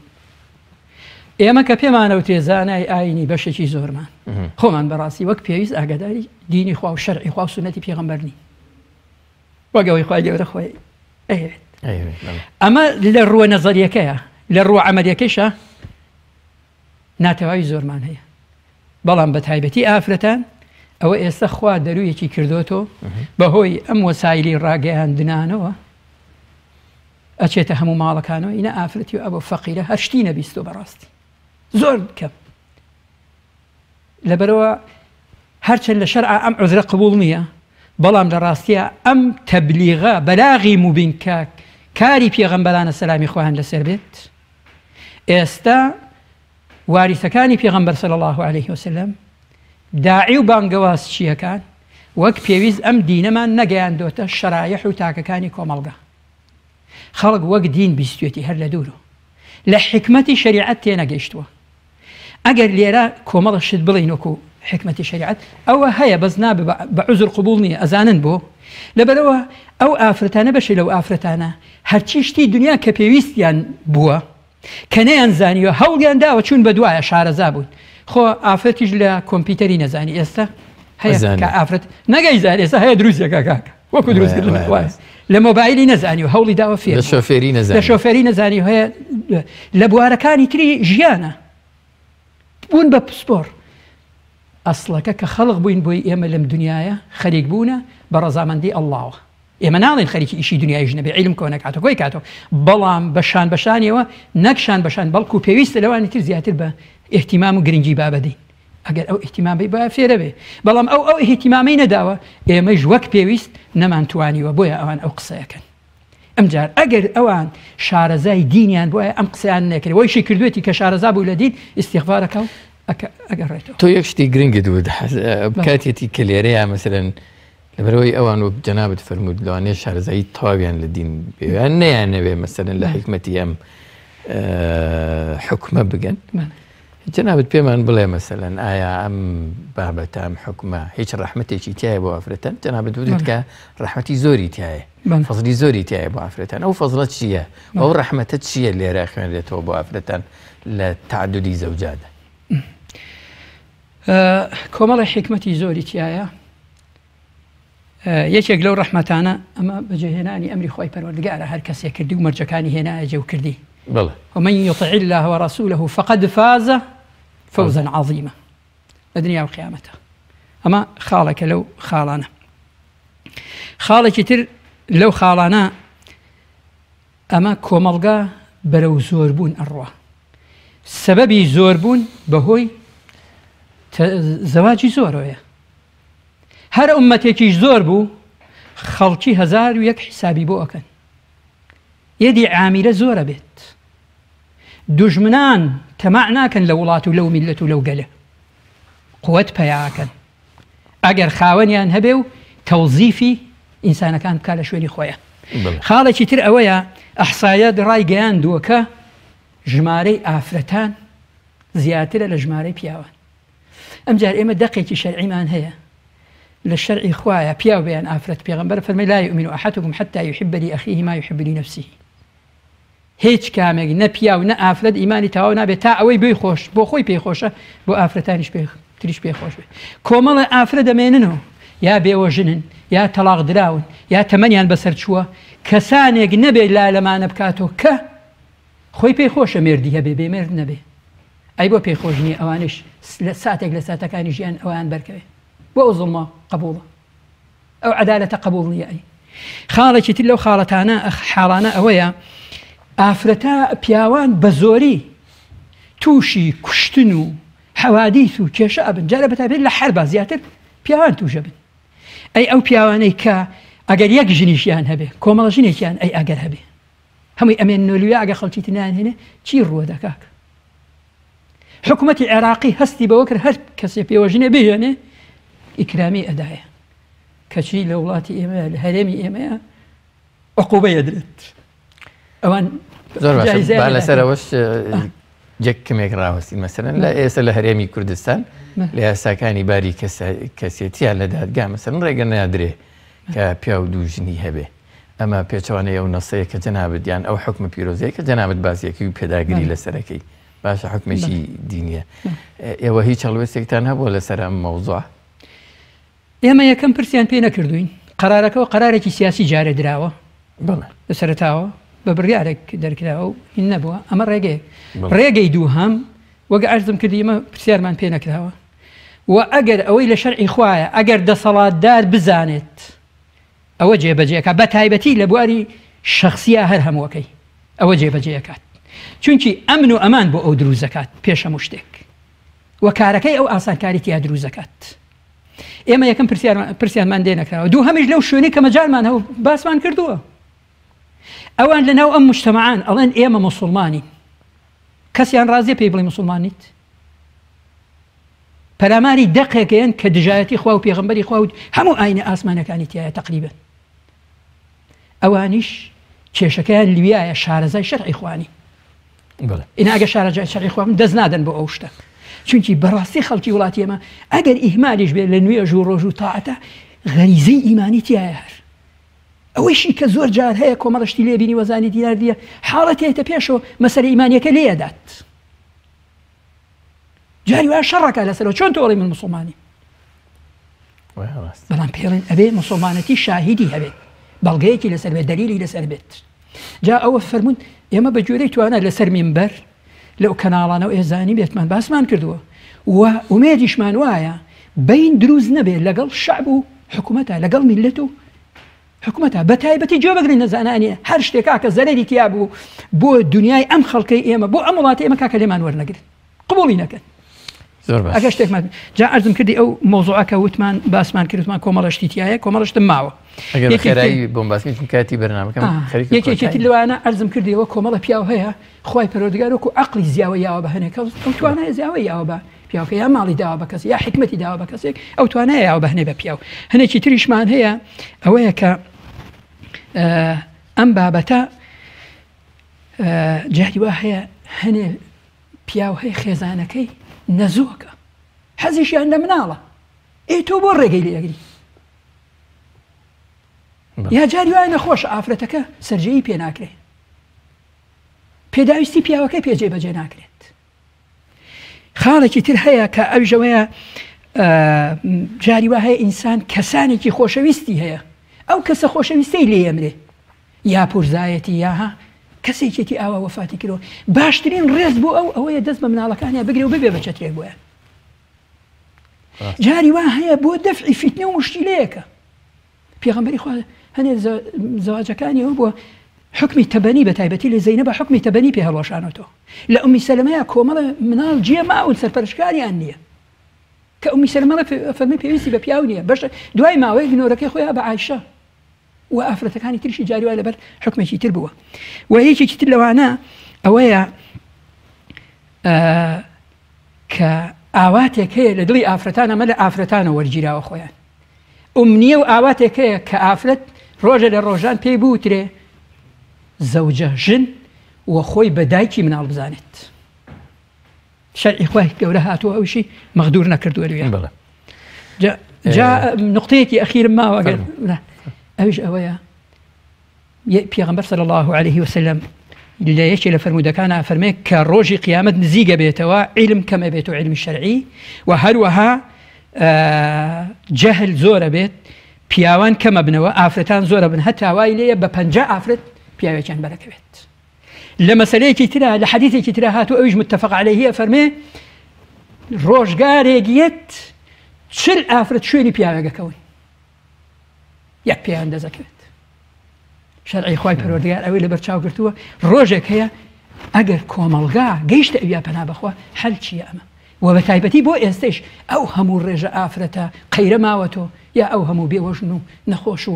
ئێمە کە پێمانەوترێ زانای ئاینی بەشێکی زۆرمان خۆمان بەڕاستی وەک پێویست ئاگاداری دینی خوا و شەرعی خوا و سوننەتی پێغەمبەر نین وەک ئەوەی خوای گەورە خۆی ئەیەوێت ئەمە لە ڕووە نەزەریەکەیە لە ڕووە عەمەلیەکەیشە ناتەواوی زۆرمان هەیە بەڵام بە تایبەتی ئافرەتان ئەوە ئێستا خوا دەرویەکی کردۆتۆ بەهۆی ئەم وەسایلی ڕاگەیاندنانەوە ئەچێتە هەموو ماڵەکانەوە ئینە ئافرەتی و ئەبۆ فەقیرە هەر شتی نەبیستۆ بەڕاستی زۆر کەم لەبەرەوە هەرچەند لە شەرع ئەم عذرە قبول نییە بەڵام لە ڕاستیە ئەم تەبلیغە بەلاغی موبین کە کاری پێغەمبەرانە سەلامی خۆیان لەسەر بێت ئێستا واریسەکانی پێغەمبەر صلی اللە علیه وسلم داعی و بانگەوازچییەکان وەک پێویست ئەم دینەمان نەگەیاندۆتە شەرایح و تاکەکانی کۆمەڵگا. خەڵک وەک دین بیستوێتی هەر لە دوورو لە حیکمەتی شەریعەت تێنەگەیشتووە. ئەگەر لێرە کۆمەڵە شت بڵێین وەکو حیکمەتی شەریعەت ئەوە هەیە بەس نابێ بە عوزر قبوڵ نییە ئەزانن بۆ؟ لەبەرئەوە ئەو ئافرەتانە بەشێ لەو ئافرەتانە هەرچی شتی دنیا کە پێویستیان بووە کە نەیان زانیوە هەوڵیان داوە چوون بە دوایە شارەزا بوون خۆ ئافرەتیش لە کۆمپیوتەری نەزانی ئێستا هەیە کە ئافرەت نەگەیزان ئێستا هەیە دروستێکە کاکە. وەکو دروستکردن وایە لە مۆبایلی نەزانی و هەوڵی داوە فێر لە شۆفێری نەزانی لە شۆفێری نەزانی هەیە لە بوارەکانی تری ژیانە بوون بە پسپۆر ئەسڵەکە کە خەڵق بووین بۆی ئێمە لەم دنیاە خەریک بوونە بە ڕەزامەندی ئەڵڵاوە ئێمە ناڵێن خەریکی ئیشی دنیایش نەبێ عیلم کۆ نەکاتەوە کۆی کاتەوە بەڵام بە شان بەشانیەوە نەک شان بەشان بەڵکو پێویستە لەوانی تر زیاتر بە ئیهتیمام و گرنگی بابەدەین ئەگەر ئەو ئیهتیمامەی بایە فێرە بێ بەڵام ئەو ئەو ئیهتیمامەی نەداوە ئێمەش وەک پێویست نەمانتوانیوە بۆیە ئەوان ئەو قسەیەکەن ئەمجار ئەگەر ئەوان شارەزای دینیان بۆیە ئەم قسەیان نەکرێت وەیشی کردوێتی کە شارەزا بوو لە دین ئیستیغفارەکە و ئەگەڕێتەوە. تۆ یەک شتی گرنگت وت کاتێتی کە لێرەیە مەسەلەن لەبەرئەوەی ئەوان وەک جەنابت فەرمووت لەوانەیە شارەزایی تەواویان لە دین بێ یان نەیانەوێ مەسەلەن لە حیکمەتی ئەم حوکمە بگەن جەنابت پێمان بڵێ مەسەلەن ئایا ئەم بابەتە ئەم حوکمە هیچ ڕەحمەتێکی تایە بۆ ئافرەتان جەنابت وتت کە ڕەحمەتی زۆری تایە فەزلی زۆری تایە بۆ ئافرەتان ئەو فەزڵە چییە ئەو ڕەحمەتە چییە لێرە خوێنرێتەوە بۆ ئافرەتان لە تعددی زەوجادە کۆمەڵی حیکمەتی زۆری تایە یەکێک لەو ڕەحمەتانە ئەمە بەجێهێنانی ئەمری خوای پەروەردگارە هەر کەسێک کردی و مەرجەکانی هێنایە جێ و کردی بەڵێ. ومن یطع اللە ورسوله فقد فاز فوزا عظیما لە دنیا و قیامەتە ئەمە خاڵێکە لەو خاڵانە خاڵێکی تر لەو خاڵانە ئەمە کۆمەڵگا بەرەو زۆربوون ئەڕوا سەبەبی زۆربوون بەهۆی زەواجی زۆرەوەیە هەر ئوممەتێکیش زۆر بوو خەڵکی 1001 حیسابی بۆ ئەکەن یەدی عامیلە زۆرە بێت دوژمنان تەماع ناکەن لە وڵات و لەو میلەت و لەو گەلە قوت پیاکەن ئەگەر خاوەنیان هەبێ و تەوزیفی ئینسانەکان بکا لە شوێنی خۆیان خاڵێکی تر ئەوەیە ئەحسایەت ڕای گەیاندووە کە ژمارەی ئافرەتان زیاترە لە ژمارەی پیاوان ئەمجار ئێمە دەقێکی شەرعیمان هەیە لە شەرعی خوایە پیاو بێ یان ئافرەت پێغەمبەر فەرمی لا یؤمن احدکم حتی یحب لأخیه ما یحب لنفسه هیچ کامێک نە پیاو نە ئافرەت ئیمانی تەواو نابێت تا ئەوەی بۆی خۆش بۆ خۆی پێی خۆشە بۆ ئافرەتانیش پێ تریش پێ خۆش بێت کۆمەڵە ئافرەت دەمێننەوە یا بێوەژنن یا تەلاق دراون یا تەمەنیان بەسەر چووە کەسانێک نەبێت لا لەمانە بکاتەوە کە خۆی پێی خۆشە مێردی هەبێ بێ مێرد نەبێ ئەی بۆ پێی خۆش نییە ئەوانیش لە ساتێک لە ساتەکانی ژیان ئەویان بەرکەوێ بۆ ئەو زوڵمە قبوڵە ئەو عەدالەتە قبوڵ نییە ئەی خاڵێکی تر لەو خاڵەتانە حاڵانە ئەوەیە ئافرەتە پیاوان بە زۆری تووشی کوشتن و حەوادیث و کێشە ئەبن جارە بەتابێت لە حربا زیاتر پیاوان تووشە بن ئەی ئەو پیاوانەی کە ئەگەر یەک ژنیشیان هەبێ کۆمەڵە ژنێکیان ئەی ئەگەر هەبێ هەمووی ئەمێننەوە لوێ ئەگەر خەڵکی تر نایانهێنێ چی ڕووەدا کاک؟ حکوومەتی عێراقی هەستی بەوە کرد هەر کەسێ پێوەژنێ بهێنێ ئیکرامی ئەدایە کەچی لە وڵاتی ئێمە لە هەرێمی ئێمەیە عقوبە یەدرێت ئەوان زۆر باشە لەسەر ئەوەش یەک کەمێک ڕاوەستین مەسەلەن لە ئێستا لە هەرێمی کوردستان لە یاساکانی باری کەسێتیان لە دادگا مەسەلەن ڕێگە نادرێ کە پیاو دوو ژنی هەبێ ئەمە پێچەوانەی ئەو نەسەیە کە جەنابت یان ئەو حوکمە پیرۆزەیە کە جەنابت باسی ئەکەی و پێداگری لەسەرەکەی باشە حوکمێکی دینیە ئێوە هیچ هەڵوێستێکتان هەبووە لەسەر ئەم مەوزوع؟ ئێمە یەکەم پرسیان پێ نەکردوین قەرارەکەەوە قەرارێکی سیاسی جارێ دراوە لە سەرتاوە بە بڕیارێک دەرکراوە و هین نەبووە ئەمە ڕێگەیە ڕێگەی دووهەم وەک عەرزم کردی ئمە پرسیارمان پێ نەکراوە و ئەگەر ئەوەی لە شەرعی خوایە ئەگەر دەسەڵاتدار بزانێت ئەوە جێبەجێ ئەکات بە تایبەتی لە بواری شەخسیا هەر هەمووەکەی ئەوە جێبەجێ ئەکات چونکی ئەمن و ئەمان بۆ ئەو دروست دەکات پێش هەموو شتێک و کارەکەی ئەو ئاسانکاری تیا دروست دەکات ئێمە یەکەم پرسیارمان دێ نەکراوە دوو هەمیش لەو شوێنی کە مەجالمان هەبوو باسمان کردووە ئەوان لە ناو ئەم مجتەمەعان ئەڵێن ئێمە موسڵمانین کەسیان ڕازیە پێی بڵێ موسڵمان نیت پەلاماری دەقێک ئەیەن کە دژایەتی خوا و پێغەمبەری خوا و هەموو ئاینە ئاسمانەکانی تیایە تەقریبەن ئەوانیش کێشەکەیان لویایە شارەزای شەرعی خوانی ئینا ئەگە شارەزای شەرعی خوا بن دەست نادەن بۆ ئەو شتە چونکی بەڕاستی خەڵکی وڵاتی ئێمە ئەگەر ئیهمالیش بێت لە نوێژ و ڕۆژ و تاعەتە غەریزەی ئیمانی تیایە هەر ئەوەیشی کە زۆر جار هەیە کۆمەڵە شتی لێ بینی وەزانی دیار دیە حاڵەتێتە پێشەوە مەسەلە ئیمانیەکە لێ ئەدات جاری وایە شەڕەکە لەسەرەوە چۆن تۆ ئەڵێی من موسڵمانیم. بەڵام پێڵێن ئەبێ مسلمانەتی شاهیدی هەبێت، بەڵگەیەکی لەسەر بێت، دەلیلی لەسەر بێت. جا ئەوە فەرمونون ئێمە بە گوێرەی توانا لەسەر مینبەر لەو کەناڵانە و ئێزانی بێتمان باسمان کردووە و ئومێدیشمان وایە بین دروست نەبێت لەگەڵ شعب و حکوومەتە، لەگەڵ میلەت و حکومەتە، بە تایبەتی گوێ بگرن لە زانانی هەر شتێک کاکە زەرەری تیا بوو بۆ دنیای ئەم خەڵکەی ئێمە، بۆ ئەم وڵاتی ئێمە، کاکە لێمان وەرنەگرن، قبوڵی نەکەن. زۆر باش. ئەگەر شتێکمان جا عەرزم کردی ئەو مەوزوعەکە وتمان باسمان کرد، وتمان کۆمەڵە شتی تایە، کۆمەڵە شتم ماوە. ئەگەر خێرایی بۆم باس بکەی، چون کاتی بەرنامەکەم خەریکە یەکێکی تر لەوانە عەرزم کردیەوە، کۆمەڵە پیاو هەیە خوای پەروەردگار وەکو عەقڵی زیاوە یاوە بە هەنێک کەس، ئەو توانای زیاوە یاوە بە پیاوکە، یا ماڵی داوە بە کەس، یا حیکمەتی داوە بە کەسێک، ئەو توانای یاوە بە هەنێ بە پیاو. هەنێکی تریشمان هەیە ئەوەیە کە ئەم بابەتە جاری وا هەیە هەنێ پیاو هەیە خێزانەکەی نەزۆکە، حەزیشیان لە مناڵە، ئێ تۆ بۆ ڕێگەی لێ ئەگری؟ یا جاری وایە نەخۆشە ئافرەتەکە سەرجێیی پێ ناکرێ، پێداویستی پیاوەکەی پێ جێبەجێ ناکرێت. خاڵێکی تر هەیە کە ئەویش ئەوەیە جاری وا هەیە ئینسان کەسانێکی خۆشەویستی هەیە، ئەو کەسە خۆشەویستەی لێ ئەمرێ، یا پورزایەتی یا ها کەسێکێتی ئاوا وەفاتی کردوە، باشترین ڕێز بۆ ئەو ئەوەیە دەست بە مناڵەکانیان بگرێ و ببێ بە چەترێک بۆیان. جاری وا هەیە بۆ دەفعی فیتنە و مشکیلەیەکە. پێغەمبەری خوا هەنێ زەواجەکانی ئەوە بووە حکمی تەبەنی، بە تایبەتی لە زەینەبە حکمی تەبەنی پێ هەڵوەشانەوەتەوە. لە ئومی سەلەمەیە کۆمەڵە مناڵ جێ ماون سەرپەرشتکاریان نییە، کە ئومی سەلەمە فەرمی پێویستی بە پیاو نییە، بەش دوای ماوەیەک نۆرەکەی خۆیان بە عایشە و ئافرەتەکانی تریشی جاری وای لەبەر حکمێکی تر بووە. و یەکێکی تر لەوانە ئەوەیە کە ئاواتێک هەیە لە دڵی ئافرەتان، ئەمە لە ئافرەتانە وەرگیراوە خۆیان، ئومنیە و ئاواتێک هەیە کە ئافرەت ڕۆژە لە ڕۆژان پێی بوترێ زەوجە، ژن، و خۆی بە دایکی مناڵ بزانێت. شەرعی خوای گەورە هاتووە ئەوشی مەغدور نەکردووە لێ. جا نقطەیەکی ئەخیرم ماوە ئەگەر ئەویش ئەوەیە پێغەمبەر صلی الله علیه وسلم لە یەکێ لە فەرموودەکان فەرمێ کە ڕۆژی قیامەت نزیکە بێتەوە، عیلم کەمە بێت و عیلمی شەرعی، و هەروەها جەهل زۆرە بێت، پیاوان کەمە بنەوە، ئافرەتان زۆرە بن، هەتا وای لێیە بە 50 ئافرەت پیاوێکیان بەرەکەوێت. لە مەسەلەیەکی ترا لە حەدیثێکی ترا هاتوو ئەویش متفق عەلەیه فەرمێ ڕۆژگارێک یەت 40 ئافرەت شوێنی پیاوێکەکەون، یەک پێیان دەزەکەوێت. شەرعی خوای پەروەردگار ئەوەی لەبەر چاو گرتووە. ڕۆژێک هەیە ئەگەر کۆمەڵگا گەیشتە ئەویا پەنا بەخوا، حەل چییە ئەمە؟ و بە تایبەتی بۆ ئێستەیش ئەو هەموو ڕێژە ئافرەتە قەیرە ماوەتۆ، یا ئەو هەموو بێوەژن و نەخۆش و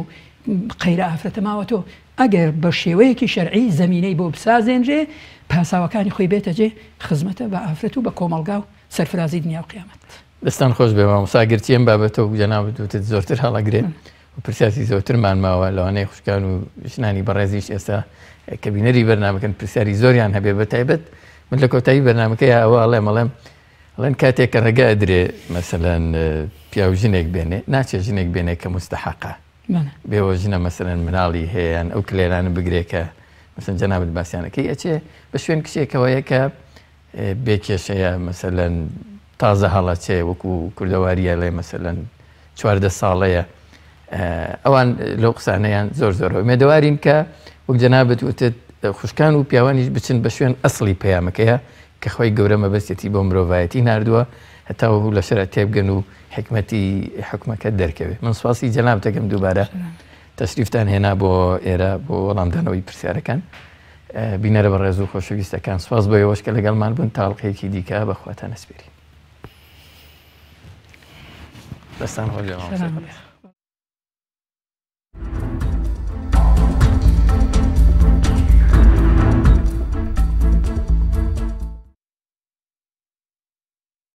قەیرە ئافرەتە ماوەتۆ، ئەگەر بە شێوەیەکی شەرعی زەمینەی بۆ بسازێنرێ، پاساوەکانی خۆی بێتە جێ، خزمەتە بە ئافرەت و بە کۆمەڵگا و سەرفرازی دنیا و قیامەت. دەستان خۆش بێ مامۆستا، گەرچی ئەم بابەتە وەک جەنابت وتت زۆرتر هەڵەگرێ و پرسیاتی زۆرترمان ماوە، لەوانەیە خوشکان و ژنانی بەڕێزیش ئێستا کە بینەری بەرنامەکەن پرسیاری زۆریان هەبێ. بە تایبەت من لە کۆتایی بەرنامەکەی ئەوە ئەڵێم، ئەڵێم ئەڵێن کاتێک کە ڕێگە ئەدرێ مەسەلەن پیاو ژنێک بێنێ، ناچێ ژنێک بێنێ کە مستحەقە بێوە ژنە مەسەلەن مناڵی هەیە یان ئەو کلێرانە بگرێ کە مەسەلەن جەنابت باسیانەکەی، ئەچێ بە شوێن کچێکەوەیە کە بێ کێشەیە، مەسەلەن تازە هەڵەچێ وەکو کوردەواریە لێ مەسەلەن 14 ساڵەیە. ئەوان لەو قسانەیان زۆر زۆر ئومێدەوارین کە وەک جەنابت وتت خوشکان و پیاوانیش بچن بە شوێن ئەسڵی پەیامەکەیە کە خۆی گەورە مەبەستێتی بۆ مرۆڤایەتی ناردووە، هەتاوەکو لە شەرع تێبگەن و حیکمەتی حوکمەکە دەرکەوێت. من سوپاسی جەنابت دەکەم دووبارە تەشریفتان هێنا بۆ ئێرە بۆ وەڵامدانەوەی پرسیارەکان. بینەرە بەڕێز و خۆشەویستەکان سوپاس بۆ ئێوەش کە لەگەڵمان بوون تا ئەڵقەیەکی دیکە بە خواتان ئەسپێرین. دەستان خۆش بێ مامۆستای بەڕێز.